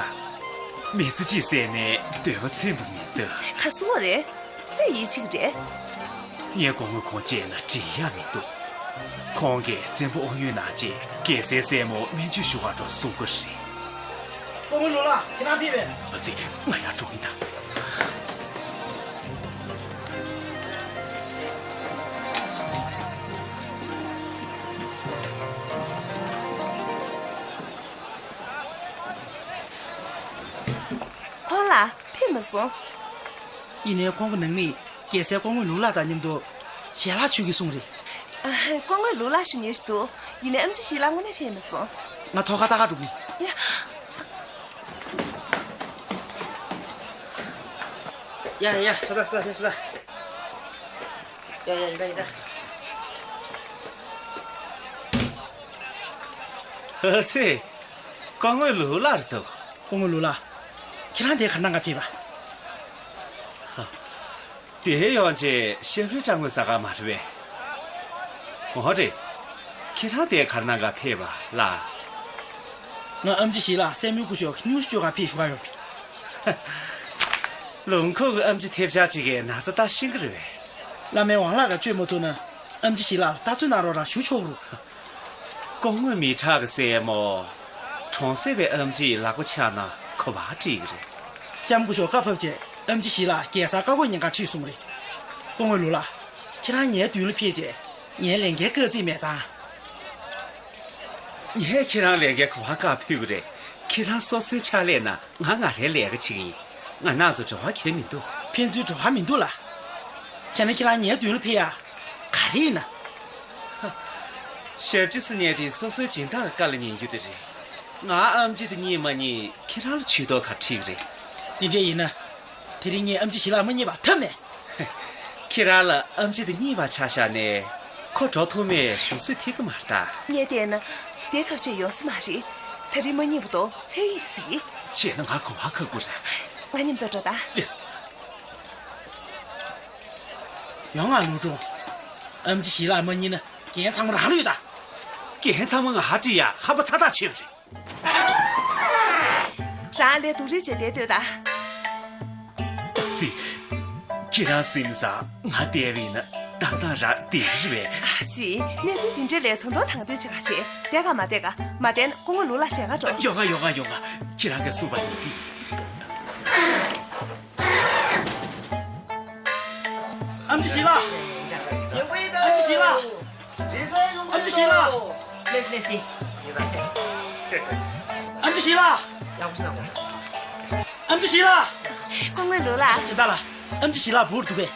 མི་ཚེ་གཅིག་ཟད་ནས་འདོད་པ་ཚིམ་པ་མི་འདུག་ག་སུ་བ་རེད། སུས་ཡིད་ཆེས་རེད། ངས་སྐུ་ངོ་ཁོང་བཅས་ན་འགྲིག་ཡ་མི་འདུག་ཁོང་གིས་བཙན་པོ་དབང་ཡོད་ནང་བཅས་རྒྱལ་སའི་སྲས་མོ་སྨན་བཅོས་ཞུ་ག་འགྲོ་གསུང་གི་རེད། སྐུ་ངོ་ལུག་ལགས་ཁྱེད་རང་ཕེབས་པས། ཨ་ཙི་ང་ཡར་འགྲོ་གིན་ད། ཁོང་ལ་ཕེབས་མ་སོང་། ཡིན་ནའི་ཁོང་གི་ནང་མིས་རྒྱལ་སྲས་སྐུ་ངོ་ལུག་ལགས་དང་མཉམ་དུ་ཞལ་ལག་མཆོད་ཀྱི་གསུངས་རེད། ཨ། སྐུ་ངོ་ལུག་ལགས་ཞུ་མཁན་ཞིག་འདུག་ཡིན་ནའི་ཨེམ་ཆི་ཞིག་ལ་དངོས་གནས་ཕེབས་མ་སོང་། ང་ཐོག་ཁ་ལྟ་ག་འགྲོ་གི། ཡ། ཡ་ཡ། སོ་ད་སོ་ད་སོ་ད། ཡ་ཡ། ཡིན་ད་ཡིན་ད། ཨ་ཙི། སྐུ་ངོ་ལུག་ལགས་རེད་འདུག་སྐུ་ངོ་ལུག་ལགས། ཁྱེད་རང་དེ་ག་རེ་གནང་ག་ཕེབས་པ། དེ་ཡོང་ཆེད་ཤབ་རི་སྤྲང་ངོས་ཟ་ག་མ་རེད་པས། འོ་རེད། ཁྱེད་རང་དེ་ག་རེ་གནང་ག་ཕེབས་པ་ལགས། ང་ཨེམ་ཆི་ཞིག་ལ་སྲས་མོའི་སྐུ་ཞབས་སྙུང་གཞི་བཅོས་ག་ཕེབས་ཞུ་ག་ཡོང་པས། ལུང་ཁུག་གི་ཨེམ་ཆི་ཐེབས་ཆག་ཅིག་གི་ན་ཚ་ལྟ་ཤེས་ཀྱི་རེད་པས། བླ་མའི་ཝང་ལགས་ཀྱིས་བཅོས་མ་ཐུབ་ན་ཨེམ་ཆི་ཞིག་ལ་ལྟ་ཚོད་གནང་རོགས་རང་ཞུ་ཆོག་རུ། སྐུ་ངོ་མི་དྲག་གི་སྲས་མོ། གྲོང་གསེབ་པའི་ཨེམ་ཆི་ལག་པ་ཆག་ན་ག་པར་འགྲིག་གི་རེད། ལྕམ་སྐུ་ཞབས་བཀའ་ཕབ་རྗེས་ཨེམ་ཆི་ཞིག་ལ་རྒྱལ་སར་བཀའ་བཀོད་ཉན་ག་ཁྲིད་སོང་རེད། སྐུ་ངོ་ལུག་ལགས། ཁྱེད་རང་ངའི་མདུན་ལ་ཕེབས་རྗེས་ངའི་ལས་འགན་བཀག་རྩིས་མེད་དམ། ངས་ཁྱེད་རང་ལས་འགན་ག་པར་བཀག་ཕེབས་ཀྱི་རེད། ཁྱེད་རང་སོ་སོའི་ཕྱག་ལས་ན་ང་ང་རའི་ལས་ཀ་བྱེད་ཀྱི་ཡིན། ང་རང་ཚོ་འབྲེལ་བ་གང་ཡང་མི་འདུག་ཕན་ཚུན་འབྲེལ་བ་མི་འདུག་ལགས། བྱས་ན་ཁྱེད་རང་ངའི་མདུན་ལ་ཕེབས་ཡ་ག་རེ་ཡིན་ན། ཞབས་ཕྱི་ཟེར་མཁན་དེ་སོ་སོའི་སྦྱིན་བདག་གི་བཀའ་ལ་ཉན་རྒྱུ་དེ་རེད། ང་ཨེམ་ཆི་དེ་རྙེད་མ་རྙེད་ཁྱེད་རང་ལ་ཇུས་གཏོགས་ག་རེ་ཁྲིད་ཀྱི་རེད། དེ་འདྲ་ཡིན་ན། དེ་རིང་ངས་ཨེམ་ཆི་ཞིག་ལ་མ་རྙེད་པ་ཐབས་མེད། ཁྱེད་རང་ལ་ཨེམ་ཆི་དེ་རྙེད་པ་ཆ་བཞག་ནས་ཁོ་འགྲོ་ཐུབ་མེད་ཞུ་ཚོད་ཐིག་གི་མ་རེད་ད། ངས་བལྟས་ན་དེ་ཁག་ཆེ་ཡོང་ས་མ་རེད། དེ་རིང་མ་རྙེད་པ་དོ་ཚེ་ཡིས་གཟིགས། བྱས་ན་ང་གོ་བ་ཁག་པོ་རེད། ང་མཉམ་དུ་འགྲོ་ད། ལེགས། ཡོང་ང་ལུའུ་ཀྲུང་། ཨེམ་ཆི་ཞིག་ལ་མ་རྙེད་ན་འགན་ཚང་མ་རང་ལ་ཡོད་ད། འགན་ཚང་མ་ང་ཧ་ཀྲི་ཡ་ཧམ་པ་ཚ་ཐག་ཆོད་རེད། རང་ལས་སྡུག་རུས་བྱས་བསྡད་སྡོད་ད། ཨ་ཙི། ཁྱེད་རང་སེམས་ས་ང་བསྡད་པ་ཡིན་ན་ཏག་ཏག་ར་བསྡད་ཀྱི་རེད་པས། ཨ་ཙི། གནས་ཚུལ་དེ་འདྲ་ལས་དོན་དོན་དང་དོད་བྱེད་ག་བྱེད། བསྡད་ག་མ་བསྡད་ག་མ་བསྡད་ན་སྐུ་ངོ་ལུའུ་ལགས་མཇལ་ག་འགྲོ། ཡོང་ང་ཡོང་ང་ཡོང་ང་། ཁྱེད་རང་གིས་གསུངས་པ་ཡིན་གྱི། ཨེམ་ཆི་ཞིག་ལ། ཨེམ་ཆི་ཞིག་ལ། ཨེམ་ཆི་ཞིག་ལ། ལེས་ལེས་ཏི། ཨེམ་ཆི་ཞིག་ལ། ཡག་པོ་ཞིག་གནང་དགོས། ཨེམ་ཆི་ཞིག་ལ། སྐུ་ངོ་ལུའུ་ལགས། ཇི་ལྟར་ལགས། ཨེམ་ཆི་ཞི་ལགས་འབུར་འདུག་གས།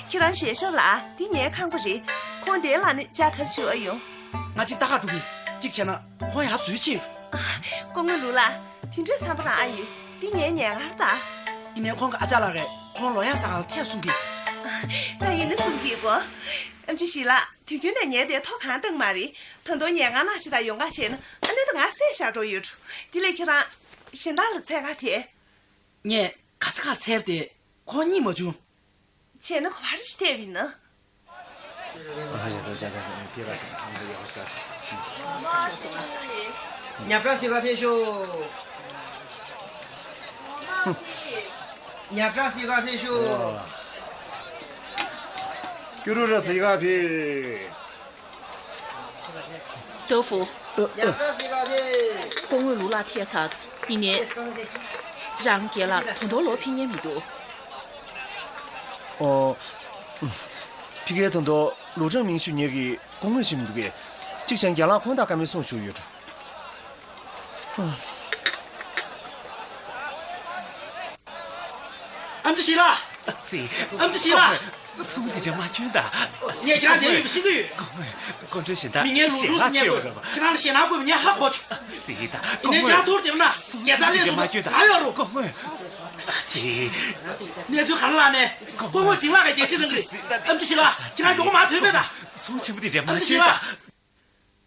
ཁྱེད་རང་ཞལ་ཤོག་ལ། འདི་ངའི་ཁང་པ་རེད། ཁོང་འདིར་ལངས་ནས་ལྕགས་ཐབ་ཞུ་ཨ་ཡོང་། ང་གཅིག་ལྟ་ག་འགྲོ་གི། གཅིག་བྱས་ན་ཁོང་ཡར་འཛུལ་ཕྱིན་ཡོད་འགྲོ། སྐུ་ངོ་ལུའུ་ལགས། དེ་འདྲའི་བསམ་པ་རང་ཨ་ཡོད། འདི་ངའི་ཉལ་ཁང་རེད་ད། ཡིན་ནའི་ཁོང་གི་ཨ་ཅག་ལགས་ཀྱིས་ཁོང་ལོ་ཡག་ས་གང་ལ་ཐད་གསུང་གི། ད་ཡིན་ན་གསུང་གི་གོ། ཨེམ་ཆི་ཞི་ལགས། དུས་རྒྱུན་ནས་ངས་དེར་ཐོ་གང་བཏང་མ་རེད། ད་དུང་ཉལ་ཁང་ནང་ཅིག་ད་ཡོང་ག་བྱས་ན་ཨ་ནི་ད་ང་བསད་བཞག་འགྲོ་ཡོད་འགྲོ། དེ་ལས་ཁྱེད་རང་གཞན་དག་ལ་འཚོལ་ག་དེ། ངས་ག་ས་གར་འཚོལ་བ་དེ་ཁོང་རྙེད་མ་བྱུང་། བྱས་ན་ག་པར་ཞིག་ཐེབས་ཡིན་ན། ཉག་ཕྲ་ཟིག་ག་ཕེབས་ཤོག་ཉག་ཕྲ་ཟིག་ག་ཕེབས་ཤོག་སྐྱུ་རུ་ར་ཟིག་ག་ཕེབས། ཏོ་ཧྥུ། ཡ། སྐུ་ངོ་ལུའུ་ལགས་ཐད་ཚར་སོང་། ཡིན་ནའི། རང་རྒན་ལགས་ད་དུང་ལོག་ཕེབས་མཁན་མི་འདུག་ཨོ། ཕ་གིར་ད་དུང་ལུའུ་ཀྲང་མིང་ཞུ་མཁན་གྱི་སྐུ་ངོ་ཞིག་མི་འདུག་གས། གཅིག་བྱས་ན་རྒན་ལགས་ཁོང་དང་བཀའ་མོལ་གསུང་ཞུ་ཡོད་འགྲོ། ཨེམ་ཆི་ཞི་ལགས། ཙི། ཨེམ་ཆི་ཞི་ལགས། གསུང་དེ་འདྲ་མ་སྐྱོན་དང་། ངས་ཁྱེད་རང་འདིར་ཡོད་པ་ཤེས་ཀྱི་ཡོད། སྐུ་ངོ། སྐུ་མགྲོན་གཞན་དག་མི་ངན་ཞལ་ལག་མཆོད་པ་རེད་པ། ཁྱེད་རང་ལ་ཞེད་སྣང་དགོས་པ་ངས་ཧ་གོ་བྱུང་། ཙི་ད། ཡིན་ནའི་ཁྱེད་རང་ཐུགས་བདེ་པོ་གནང་། རྒྱལ་ས་ལྷན་ཚོགས་ནང་ང་ཡོད་རུང་། སྐུ་ངོ། ཙི། གནས་ཚུལ་ག་རེ་ལབ་ནའི་སྐུ་ངོ་འཇིང་ལགས་ཀྱིས་གལ་ཆེ་གནང་གི་རེད། ཨེམ་ཆི་ཞི་ལགས། ཁྱེད་རང་མགྱོགས་པོ་མར་ཐོན་ཕེབས་དང་། གསུང་ཆེན་པོ་འདི་འདྲ་མ་ཨེམ་ཆི་ཞི་སྐྱོན་ལགས།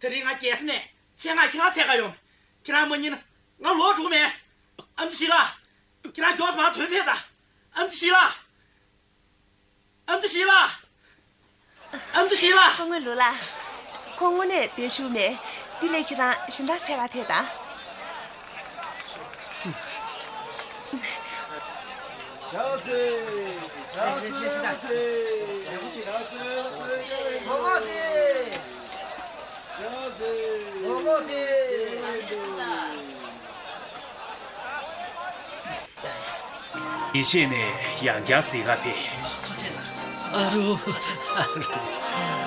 དང་། དེ་རིང་ང་རྒྱལ་ས་ནས་ཆེད་མངགས་ཁྱེད་རང་འཚོལ་ག་ཡོང་། ཁྱེད་རང་མ་རྙེད་ན་ང་ལོག་འགྲོ་གི་མེད། ཨེམ་ཆི་ཞི་ལགས། ཁྱེད་རང་མགྱོགས་སེ་མར་ཐོན་ཕེབས་དང་། ཨེམ་ཆི་ཞི་ལགས། ཨེམ་ཆི་ཞི་ལགས། ཨེམ་ཆི་ཞི་ལགས། སྐུ་ངོ་ལུའུ་ལགས། ཁོང་དངོས་གནས་བསྡད་བཞུགས་མེད། དེ་ལས་ཁྱེད་རང་གཞན་དག་འཚོལ་ག་ཐད་དང་། ཡེ་ཤེས་ནས་ཡང་བསྐྱར་གཟིགས་ག་ཕེབས། ཨ་རོ། ཨ་རོ།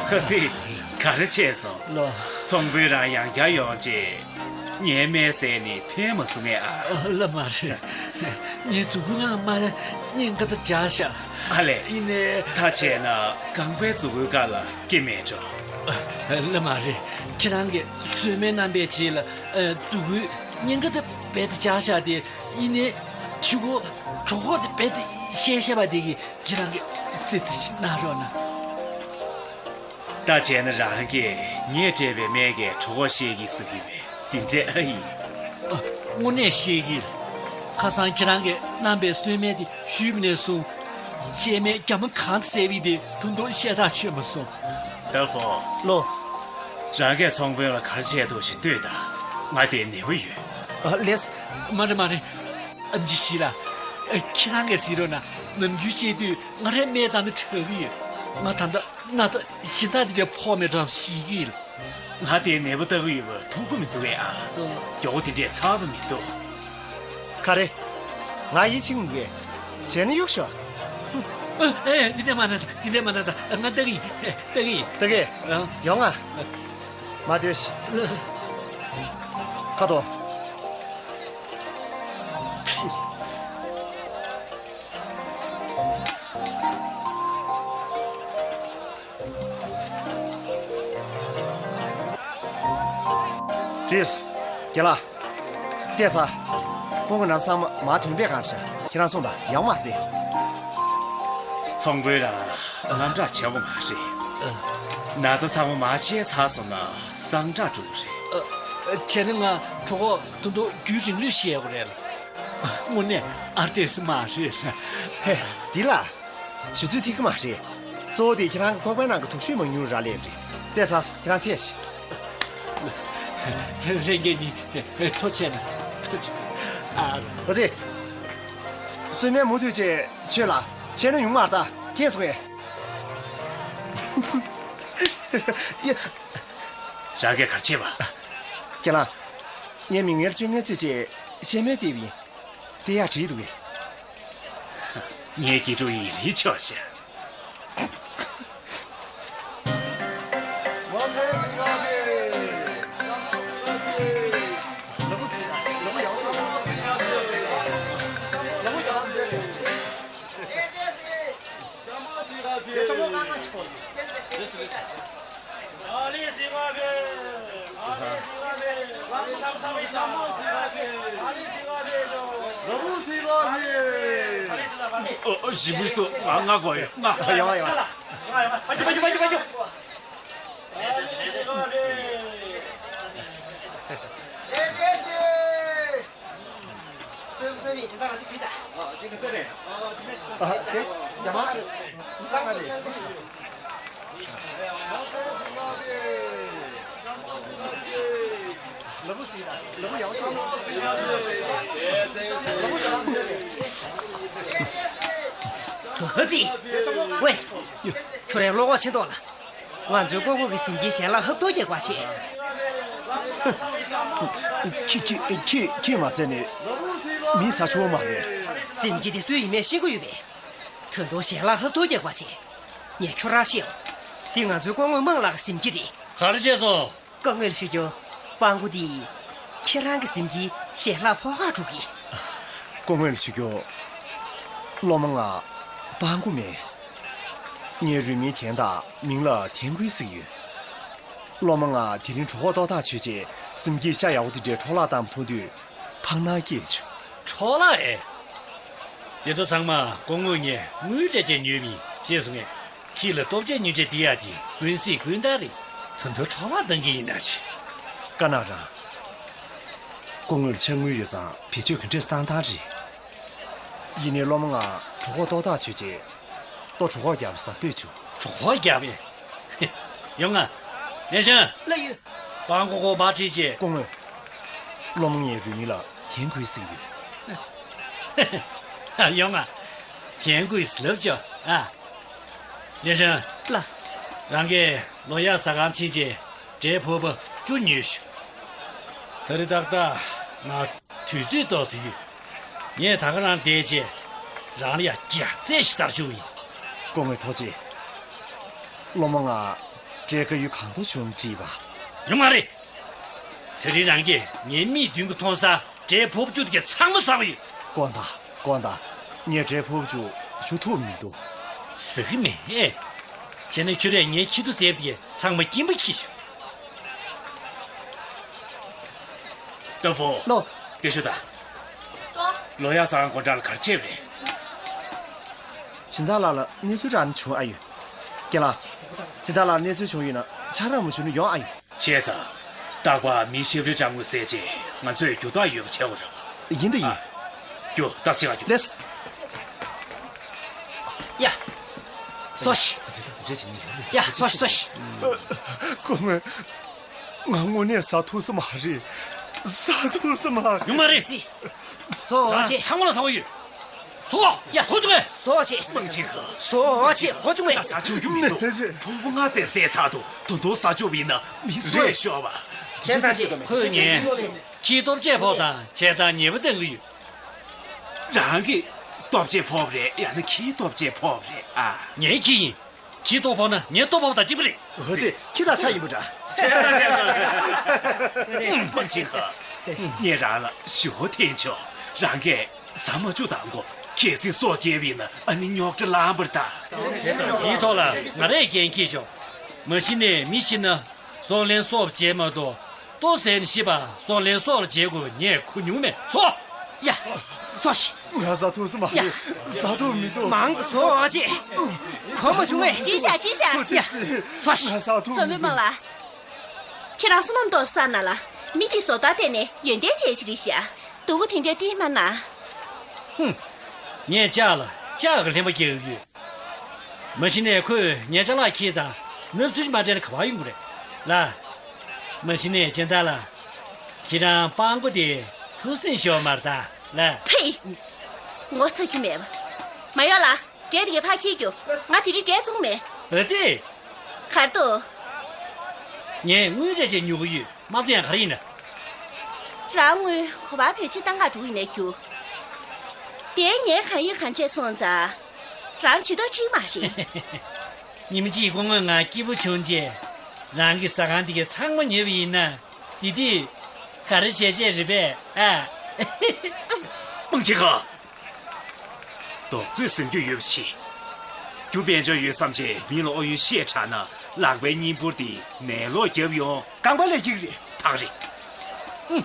ཧ་ཙི། ག་རེ་བྱས་སོང་། ལོ། ཚོང་དཔོན་རང་ཡང་བསྐྱར་ཡོང་རྗེས། ངའི་སྨན་ཟས་ནི་ཕན་མ་སོང་ངས་ཨ། ཨ། ལགས་མ་རེད། ངའི་མཛུ་གུ་ཡང་མར་སྙིང་ག་ད་འཇགས་ཤག་ཨ་ལས། ཡིན་ནའི། ད་བྱས་ན་རྐང་པའི་མཛུ་གུའི་ཁ་ལ་སྐྱེ་མེད་འགྲོ། ཨ། ལགས་མ་རེད། ཁྱེད་རང་གིས་གསོལ་སྨན་བསྣམས་པའི་རྗེས་ལ། ཨ། མཛུ་གུའི་སྙིང་ག་ད་རྦད་དེ་འཇགས་ཤག་སྟེ། ཡིན་ནའི་མཛུ་གུ་གྲོད་ཁོག་དེ་རྦད་དེ་བཤལ་བཤལ་བ་དེ་གིས་ཁྱེད་རང་གིས་སེམས་ཁྲལ་ཞིག་གནང་རོགས་གནང་། ད་བྱས་ན་རང་གིས་ངས་སྤྲད་པའི་སྨན་གྱིས་གྲོད་ཁོག་བཤལ་གྱི་ཟེར་གྱི་མེད། དེ་འདྲ་ཨ་ཡིན། ཨ། དངོས་གནས་བཤལ་གྱི། ཁ་སང་ཁྱེད་རང་གིས་བསྣམས་པའི་གསོལ་སྨན་དེ་ཞུས་པ་ནས་བཟུང་། བཤལ་སྨན་རྒྱ་མ་གང་བཟས་པའི་དེ་ད་དུང་བཤལ་ཐག་ཆོད་མ་སོང་། ཏོ་ཧྥུ། ལོ། རང་གིས་ཚོང་དཔོན་ལ་ག་རེ་བྱས་འདུག་ཞིག་ལྟོས་དང་། ང་དེ་ནུས་པ་ཡོད། ཨ། ལགས། མ་རེད་མ་རེད། ཨེམ་ཆི་ཞི་ལགས། ཨ། ཁྱེད་རང་གིས་གཟིགས་རོགས་གནང་། ནམ་རྒྱུན་བཤལ་དུས་ང་རའི་སྨན་བཏང་ན་དྲག་གི་ཡོད། ང་ད་ལྟ་ན་ཚ་གཞན་དག་དེ་འདྲ་ཕོག་མེད་བསམ་ཞེད་ཀྱི་ཡོད། ང་དེ་ནད་པ་ལྟ་གི་ཡོད་པ་མཐོང་གི་མི་འདུག་གས་ཨ། ཨ། མགྱོགས་པོ་དེ་འདྲས་ཚར་བ་མི་འདུག་ག་རེ། ང་ཡིད་ཆེས་མི་འདུག་གས། བྱས་ན་གཡུག་ཞོག་ཨ། ཨེ། དེ་འདྲས་མ་གནང་ད། དེ་འདྲས་མ་གནང་ད། ང་ལྟ་གི་ཡིན། ལྟ་གི་ཡིན། ལྟ་གི། ཨ། ཡོང་ང་། མ་སྡོད་ཤིག་ཁ་དོག་བྲིས། རྒན་ལགས། བལྟས་ཚར། ཁོང་གི་ན་ཚ་ཚང་མ་མར་ཐོན་པའི་སྒང་རེད་ཤག་ཁྱེད་རང་སོང་དང་། ཡོང་མ་རེད། ཚོང་དཔོན་རང་དངངས་སྐྲག་བྱེད་དགོས་མ་རེད། ཨ། ན་ཚ་ཚང་མ་མར་བཤལ་ཚར་སོང་ན་སངས་དྲག་འགྲོ་གི་རེད། ཨ། བྱས་ན་ང་གྲོད་ཁོག་ད་དུང་རྒྱུན་རིང་ལོས་བཤལ་དགོས་རེད་ལ། དངོས་གནས་ཨ། བདེ་ས་མ་རེད་ལ། ཧེ། འདི་ལ། ཞུ་ཚོད་ཐིག་གི་མ་རེད། གཙོ་བོ་དེ་ཁྱེད་རང་གི་ཁོག་པའི་ནང་གི་དུག་ཤོག་མང་ཉུང་རག་ལས་རེད། བལྟས་ཚར་སོང་། ཁྱེད་རང་ཐད་ཤིག་ལྷན་རྒྱས་གཉིས་ཐུགས་རྗེ་གནང་། ཐུགས་རྗེ་གནང་། ཨ། ཨ་ཙི། གསོལ་སྨན་མུ་མཐུད་བྱས་མཆོད་ལ། བྱས་ན་ཉུང་མ་རེད་ད། མཁྱེན་སོང་ངས། ཡ། རང་གིས་ག་རེ་བྱས་པ། རྒན་ལགས། ངས་མི་ངན་ལ་སྤྱོད་ངན་བརྩེས་བྱས་བཤལ་སྨན་སྟེར་བ་ཡིན། དེ་ཡང་བྲིས་འདུག་གས། ངའི་དགེ་ཕྲུག་ཡིན་རིན་ཆོག་ཤག་ཞིབ་ཏུ་ང་ང་གོ་ཡོད་ང་། ཡོང་ཡོང་། ཧ་ཙི། ཝེ། ཁྱོད་རའི་བློ་ཁོག་ཆེ་མདོག་ལ། ང་ཚོའི་ལྐོག་ངོས་ཀྱི་གཟིམ་ཁྱིའི་ཞལ་ལག་ཧབ་ཐོབ་རྒྱག་པ་བྱེད། ཁྱི་ཁྱི་ཁྱི་ཁྱི་མ་ཟེར་ནས་མི་ཟ་ཆོག་མ་རེད། གཟིམ་ཁྱི་དེ་སུ་ཡིན་མེད་ཤེས་ཀྱི་ཡོད་པས། ད་དུང་ཞལ་ལག་ཧབ་ཐོབ་རྒྱག་པ་བྱེད། ངས་ཁྱོད་རང་ཤེས་ཡོང་། འདི་ང་ཚོའི་ལྐོག་ངོས་དམངས་ལགས་ཀྱི་གཟིམ་ཁྱི་རེད། ག་རེ་བྱས་སོང་། སྐུ་ངོ་ཞུ་རྒྱུ། སྤྲང་པོ་དེས་ཁྱེད་རང་གི་གཟིམ་ཁྱིའི་ཞལ་ལག་ཕོག་ཁ་དཀྲུགས་ཀྱིས། སྐུ་ངོ་ཞུ་རྒྱུ། སློབ་མ་ང་སྤྲང་པོ་མེད། ངའི་རུས་མིང་དན་དང་མིང་ལ་དན་ཀུན་ཟེར་གྱི་ཡོད། སློབ་མ་ང་དེ་རིང་གྲོད་ཁོག་ལྟོགས་ཐག་ཆོད་རྗེས་གཟིམ་ཁྱིའི་ཤ་ཡག་པོ་དེ་འདྲའི་འཕྲོ་བརླག་བཏང་བ་མཐོང་དུས་ཕངས་སྣང་སྐྱེས་བྱུང་། འཕྲོ་བརླག་ཨེ། དེ་ཚོ་ཚང་མ་སྐུ་ངོ་ངས་དངུལ་སྤྲད་བྱས་ཉོས་པ་ཡིན། ཤེས་སོང་ངས། ཁྱི་ལ་ལྟོ་ཆས་སྨྱོ་ཆས་སྟེར་ཡག་དེ་ཀུན་གཟིགས་ཀུན་བརྟག་རེད། ད་དུང་འཕྲོ་བརླག་བཏང་གི་ཡིན་ན་ཅི། དཀར་ནག་རང་། སྐུ་ངོར་ཕྱག་དངུལ་ཡོད་ཙང་བེད་སྤྱོད་ག་འདྲས་བཏང་སྟངས་རེད། ཡིན་ནའི་སློབ་མ་ང་གྲོད་ཁོག་ལྟོགས་ཐག་ཆོད་རྗེས་ལྟོ་གྲོད་ཁོག་བརྒྱབ་ཟ་འདོད་བྱུང་། གྲོད་ཁོག་བརྒྱབ་པས། ཡོང་ང་། ལེན་ཤང་། ལགས་ཡོད། སྤྲང་པོ་ཁོ་མར་ཁྲིད་བྱེད། སྐུ་ངོ། སློབ་མ་ངའི་རུས་མིང་ལ་དན་ཀུན་ཟེར་ཡོད། ཡོང་ང་། དན་ཀུན་ཟེར་ལབ་ཆོག་ཨ། ལེན་ཤང་། ལགས། རང་གིས་ལོ་ཡག་ཟ་ཁང་ཕྱིན་བྱས་འབྲས་ཕོར་པ་བཅུ་ཉོས་ཤོག་ད་རེས་ཏག་ཏག་ང་དུས་ཚོད་ཏོག་ཙམ་ཡོད། ངས་ད་ག་རང་བསྡད་བྱས་རང་ལ་ཡ་རྒྱགས་ཚད་ཞིག་ཟ་བཅུག་ཡིན། སྐུ་ངོ་ཐུགས་རྗེ་ཆེ། སློབ་མ་ང་འབྲས་དཀར་ཡོལ་གང་དུ་བྱུང་དྲིས་པ། ཡོང་མ་རེད། དེ་རིང་རང་གིས་ངའི་མིག་མདུན་གྱི་མཐོང་ས་འབྲས་ཕོར་པ་བཅུ་དེ་གས་ཚང་མ་ཟ་བ་ཡིན། དགོངས་དག་དགོངས་དག་ངས་འབྲས་ཕོར་པ་བཅུ་ཞུ་ཐུབ་མི་འདུག་ཟ་གི་མེད། བྱས་ན་ཁྱོད་རས་ངའི་ཁྱི་ཐུག་ཟེར་བ་དེ་གས་ཚང་མ་སྐྱིན་པ་ཁྱེར་ཤོག་ཏ་ཧྥོ། ལོ། དེ་ཤོད་དང་། ལོ་ཡག་ཟ་ཁང་སྒོ་འགྲམ་ལ་ག་རེ་བྱས་པ་རེད། སྦྱིན་བདག་ལགས་ལ་གནས་ཚུལ་རག་ནས་བྱུང་ཨ་ཡོད། རྒན་ལགས། སྦྱིན་བདག་ལགས་གནས་ཚུལ་བྱུང་ཡོད་ན་ཆ་རག་མ་བྱུང་ན་ཡོང་ཨ་ཡོད། བྱས་ཙང་། རྟག་པར་མི་ཤེབ་རི་འགྲམ་ངོས་གསལ་རྗེས་ང་ཚོས་རྒྱུ་རྟགས་ཡོད་པ་བྱེད་དགོས་རེད་པ། ཡིན་ད་ཡིན། ཨ། རྒྱུ་རྟགས་གསལ་བ་རྒྱུ། ལེས། ཡ། སོ་ཤི། ཡ་སོ་ཤི་སོ་ཤི། སྐུ་ངོ། ང་དངོས་གནས་ཟ་ཐུབ་ས་མ་རེད། ཟ་ཐུབ་ས་མ་རེད། ཡོང་མ་རེད། ཙི། སོ་ཆེ། ཚང་མ་ལ་ཟ་བ་ཡོད། ཚོ། ཡ་ཁོ་ཚོ་གས། སོ་ཆེ། མང་ཆེ་ག་སོ་ཆེ་ཁོ་ཚོ་གས། ཟ་ཆོག་རྒྱུ་མི་འདུག་ཕུ་བོ་ང་ཚོས་ཟས་ཚར་འདུག་ད་དུང་ཟ་ཆོག་པ་ཡིན་ན་མི་སུས་ཤོར་བ། ཁྱེད་ཚ་ཞིག་ཁོས་ངས་ཁྱིའི་ལྟོ་ཆས་ཕོག་དང་ཁྱེད་དང་ཉེ་པོ་བསྟན་གི་ཡོད། རང་གི་ལྟོ་ཆས་ཕོག་པ་རེད་ཡང་ན་ཁྱིའི་ལྟོ་ཆས་ཕོག་པ་རེད་ཨ། ངའི་ཁྱི་ཡིན། ཁྱིའི་ལྟོ་ཕོག་ན་ངའི་ལྟོ་ཕོག་པ་དང་གཅིག་པ་རེད། འོ་ཙི། ཁྱི་དང་ཆ་ཡིན་པ་འདྲ། མང་ཆེ་ག་ངས་རང་ལ་ཞུ་བ་འཐེན་ཆོག་རང་གིས་ཟ་མ་བཅུག་དང་གོ་གལ་སྲིད་སྲོག་སྐྱེལ་བ་ཡིན་ན་ཨ་ནི་རྙོག་དྲ་ལངས་པར་ད། དེའི་ཐོག་ལ་ང་རས་འགན་འཁྱེར་ཆོག་མ་གཞི་ནས་མི་ཤི་ན་སྲོག་ལན་གསོག་པ་བྱེད་མ་གཏོགས་ལྟོ་ཟས་ནས་ཤི་བ་སྲོག་ལན་གསོག་ལ་བྱེད་དགོས་པ་ངས་གོ་མྱོང་མེད་སོ། ཡ། སོ་ཤི། ང་ཟ་ཐུབ་ས་མ་རེད། ཟ་ཐུབ་མི་འདུག་མང་ཙམ་ཟོ་ཨ་ཅེ། གོ་མ་བྱུང་ངས། འགྲིག་ཤག་འགྲིག་ཤག་ཡ། སོ་ཤི། ང་ཟ་ཐུབ་མི་འདུག་མཚོ་མོ་མང་ལགས། ཁྱེད་རང་བསོད་ནམས་ཏོག་ཙམ་བསགས་ན་ལ། མི་དེ་བཟོ་ལྟ་བལྟས་ནས་ཡོན་ཏན་ཅན་ཞིག་རེད་ཤག་སྡུག་གུ་དེ་འདྲ་སྟེར་མ་གནང་། ཧུམ། ངས་ལྕགས་ལ་ལྕགས་ཀྱི་ལྷན་པ་རྒྱག་གི་ཡོད། མ་གཞི་ནས་ཁོས་ངའི་ཅ་ལག་ཁྱེར་ཙང་ནབ་ཚུལ་མ་སྤྲད་ན་ག་པར་ཡོང་གི་རེད་ལ། མ་གཞི་ནས་སྦྱིན་བདག་ལགས། ཁྱེད་རང་སྤྲང་པོ་དེ་ཐུགས་སེམས་ཤོར་མ་རེད་ད་ལ། ཕེ། ངོ་ཚ་རྒྱུ་མེད་པ། མ་ཡོང་ལ། འབྲས་དེ་གས་ཕར་འཁྱེར་རྒྱུ། ང་དེ་རིང་འབྲས་བཙོང་མེད། ཨ་ཙི། གར་འདུག་ངས་དངུལ་རེ་ཅིག་ཉོ་གི་ཡོད། མ་བཙོང་ཡང་ག་རེ་ཡིན་ན། རང་དངུལ་ག་པར་བེད་སྤྱོད་བཏང་ག་འགྲོ་ཡིན་ནའི་རྒྱུ། དེ་ངས་གང་ཡོད་གང་བྱས་སོང་ཙང་། རང་བྱེད་ཐབས་ཁྲིག་མ་རེད། ཉིན་གཅིག་སྐུ་ངོ་ང་སྐྱིད་པོ་བྱུང་རྗེས། རང་གི་ཟ་ཁང་འདི་གའི་ཚང་མ་ཉོས་པ་ཡིན་ན། དེ་དུས་ག་རེ་བྱས་བྱས་རེད་པས་ཨ། མང་ཆེ་ག་རྡོག་ཚོད་ཟིན་རྒྱུ་ཡོད་པ་ཞིག་རྒྱུ་དཔལ་འབྱོར་ཡོད་བསམ་བྱས་མི་ལ་ཨོ་ཡོན་བཤད་དྲགས་ན་ལག་པའི་སྙིང་ཕུར་དེ་ནས་ལོག་རྒྱབ་ཡོང་། རྐང་པ་ལས་འགྱིག་རེད། ཐག་རེད། ཨུ།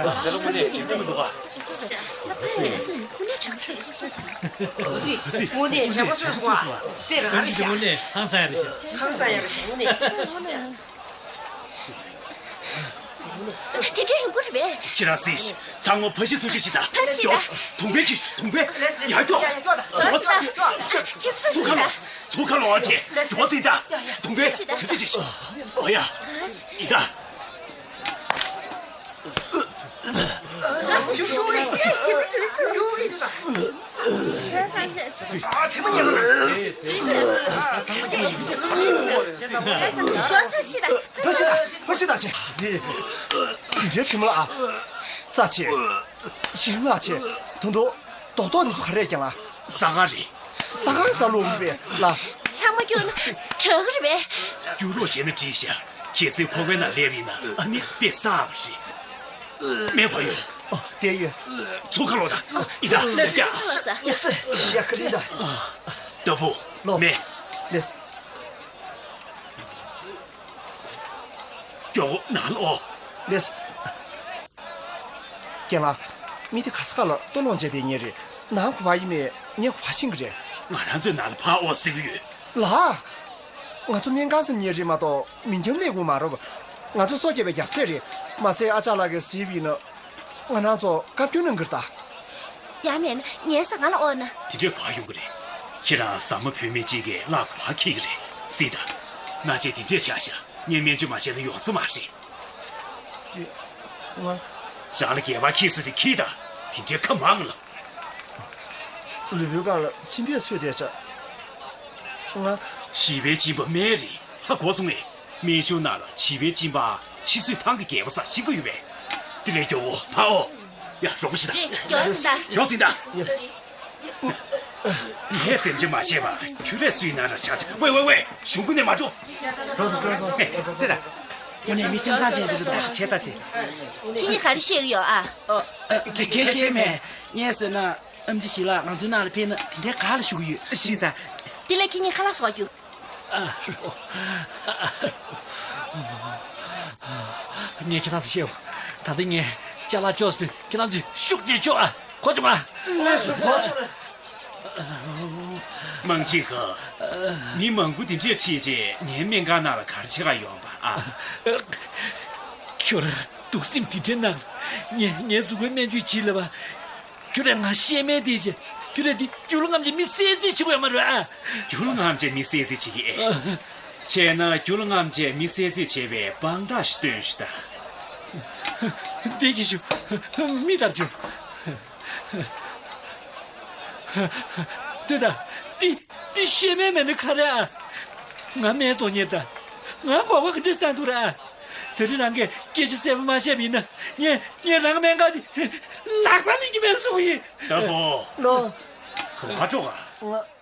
ད་ཚེ་ལོ་དངོས་གནས་འགྲིག་གི་མི་འདུག་ག་དངོས་གནས་དྲང་ཚེ་དྲང་ཚེ་དྲང་ཚེ། དངོས་གནས་དྲང་པོ་བཟོས་སོང་བ། དཔེ་རང་རེད་ཤག་དངོས་གནས་ཧང་སང་ཡ་རེད་ཤག་ཧང་སང་ཡ་རེད་ཤག་དངོས་གནས། དེ་འདྲའི་ཡོང་གི་རེད་པས། ཁྱེད་རང་གཟིགས་ཤིག་ཚང་མ་ཕ་གཞིས་སུ་གཞིས་བྱེད་དང་། ཕ་གཞིས་དང་། མགྱོགས། དུང་བས་ཁྱེར་ཤོག་དུང་བས། ཡར་མགྱོགས། མགྱོགས། ཚུར་ཁ་ལོག་ཚུར་ཁ་ལོག་བྱེད། མགྱོགས་ཟིན་ད། དུང་བས་གྲ་སྒྲིག་བྱེད་ཤོག་འོ་ཡ། ཡིན་ད། ཕ་གཞིས་དང་ཕ་གཞིས་དང་ཆེ། འདི་འདྲའི་བྱེད་མ་ལ་ཨ། རྩ་ཆེ། ཞིང་ལ་ཆེ། དོན་དུ་རྡོག་རྡོག་འདི་ཚོ་ག་རེ་རྒྱག་ལ། ཟ་ཁང་རེད། ཟ་ཁང་ཟ་ལུགས་རེད་པས་ལ། ཚང་མ་སྐྱུར་ན་དྲག་གི་རེད་པས། སྐྱུར་རོགས་བྱས་ན་འགྲིག་ཤག་གལ་སྲིད་ཁོ་པའི་ནང་སླེབས་ཡིན་ན་ཨ་ནི་དཔེ་བསགས་པ་རེད། མེད་པ་ཡོད། ཨོ་དེ་ཡོད། ཚུར་ཁ་ལོག་དང་། ཡིན་ད། ལེ་སི། ཡ་ཁ་ལི་ད། ཏ་ཕུ། ལོ། མེད། ལེ་སི། མགྱོགས་ནང་ལོག་ལེ་སི། རྒན་ལགས། མི་དེ་ག་ས་ག་ལ་སྟོད་ལོག་བྱས་བསྡད་མཁན་རེད། ནང་ག་པར་ཡིན་མེད་ངས་ག་པར་ཤེས་ཀྱི་རེད། ང་རང་ཚོའི་ནང་ལ་ཕར་ཨོ་ཟེར་གྱི་ཡོད། ལགས། ང་ཚོ་སྨན་ཁང་ཟེར་མཁན་རེད་མ་གཏོགས་མི་འཁྱམ་གནས་ཁུལ་མ་རེད། ང་ཚོ་སོ་བརྒྱབ་པའི་རྒྱགས་ཚད་རེད། མ་ཟད་ཨ་ཅག་ལགས་ཀྱིས་གཟིགས་པ་ཡིན་ན། ང་རང་ཚོ་བཀའ་བཀྱོན་གནང་གི་རེད་ད། ཡང་མིན་ངའི་ཟ་ཁང་ལ་ཨོ་ན། དེ་འདྲས་ག་པར་ཡོང་གི་རེད། ཁྱེད་རང་ཟ་མ་བུད་མེད་ཅིག་གིས་གླ་ག་པར་འཁྱེར་གྱི་རེད། གཟིགས་དང་། སྣ་ཆེ་དེ་འདྲས་ཆགས་ཤག་ངས་སྨན་བཅོས་མ་བྱས་ན་ཡོང་ས་མ་རེད། དེ། ང་། རང་ལ་སྒལ་པར་འཁྱེར་སྲོལ་དེ་འཁྱེར་དང་། དེ་འདྲའི་ཁ་མང་ལ། ལུས་པོའི་སྒང་ལ་མཆིན་པས་ཚོས་བསྡད་ཤག་ང་། བྱིས་པའི་མཆིན་པ་སྨན་རེད། ཧ་གོ་སོང་ངས། སྨན་གཞུང་ནང་ལ་བྱིས་པའི་མཆིན་པ་ཕྱི་བསྲེག་ཐང་གི་སྒལ་པ་ཟ་ཤེས་ཀྱི་ཡོད་པས། དེ་ལས་མགྱོགས་པོ་ཕར་ཨོ། ཡ་རོགས་པོ་ཞིག་དང་། རེད། མགྱོགས་ཟིན་ད། མགྱོགས་ཟིན་ད། ངས་འཛེམ་བྱེད་མ་བྱས་པ་ཁྱོད་རས་སུའི་ནང་ར་ཆགས་ཆགས། ཝེ་ཝེ་ཝེ། གཞུང་ཀུན་ནས་མ་འགྲོ། འགྲོ་སོང་འགྲོ་སོང་། ཧེ་དེ་ད། དངོས་གནས་མི་སེམས་བཟང་ཅན་ཞིག་རེད་ད། ཆེ་ཚ་ཆེ། ཁྱེད་གཉིས་ག་རེ་བཤད་ཀྱི་ཡོད་ཨ། ཨ། ག་ག་གས་བཤད་མེད། ངས་ཟེར་ན། ཨེམ་ཆི་ཞིག་ལ་ང་ཚོའི་ནང་ལ་ཕེབས་ན་དེ་འདྲའི་ག་ལ་ཞུ་གི་ཡོད། ཤི་ཚ། དེ་ལས་ཁྱེད་གཉིས་ཁ་ལག་བཟོ་རྒྱུ། ཨ་རོ། ངས་ཁྱེད་རང་ཚོ་བཤད་འོ། ད་ལྟ་ངས་ཅ་ལག་ཅོག་ཟིན། ཁྱེད་རང་ཚོས་ཤུགས་ཆེ་ཅོག་ཨ། གོ་བྱུང་ཨ། མང་ཆེ་ཁ། མི་མང་པོ་དེ་འདྲས་ཁྲིད་རྗེས་ངའི་སྨན་ཁང་ནང་ལ་ག་རེ་བྱེད་ག་ཡོང་པ་ཨ། ཁྱོད་ར་སྡུག་སེམས་དེ་འདྲའི་ནང་ངས་ངའི་གཟུགས་པོའི་སྨན་བཅོས་བྱེད་ལབ་པ། ཁྱོད་ར་ང་བཤད་མེད་དེ་བྱས། ཁྱོད་ར་འདི་རྒྱུ་ལ་རྔམ་བྱས་མི་བསད་རྩིས་བྱེད་དགོས་ཡ་མ་རེད་ཨ། རྒྱུ་ལ་རྔམ་བྱས་མི་བསད་རྩིས་བྱེད་ཀྱི་ཨེ། བྱས་ན་རྒྱུ་ལ་རྔམ་བྱས་མི་བསད་རྩིས་བྱེད་པའི་དཔང་རྟགས་ཤིག་སྟོན་ཞུ་ད། བདེ་སྐྱིད་ཞུ། མི་ལྟར་བྱུང་། ལྟོས་དང་། འདི་འདི་ཤེས་མེད་མེད་ནི་ག་རེ་ཨ། ང་སྨན་གཏོང་མཁན་དང་། ང་གོ་བ་ག་འདྲ་བཏང་འདུག་ར། དེ་འདྲ་རང་གིས་སྐད་ཆ་གསལ་པོ་མ་བཤད་པ་ཡིན་ན། ངས་ངས་རང་སྨན་ཁང་འདི་ལག་པ་ལེན་གྱི་མེད་བཟོ་གི་ཡིན། ཏ་ཧྥུ། ལོ། ཁོ་ཕར་འགྲོ་ག་ང་།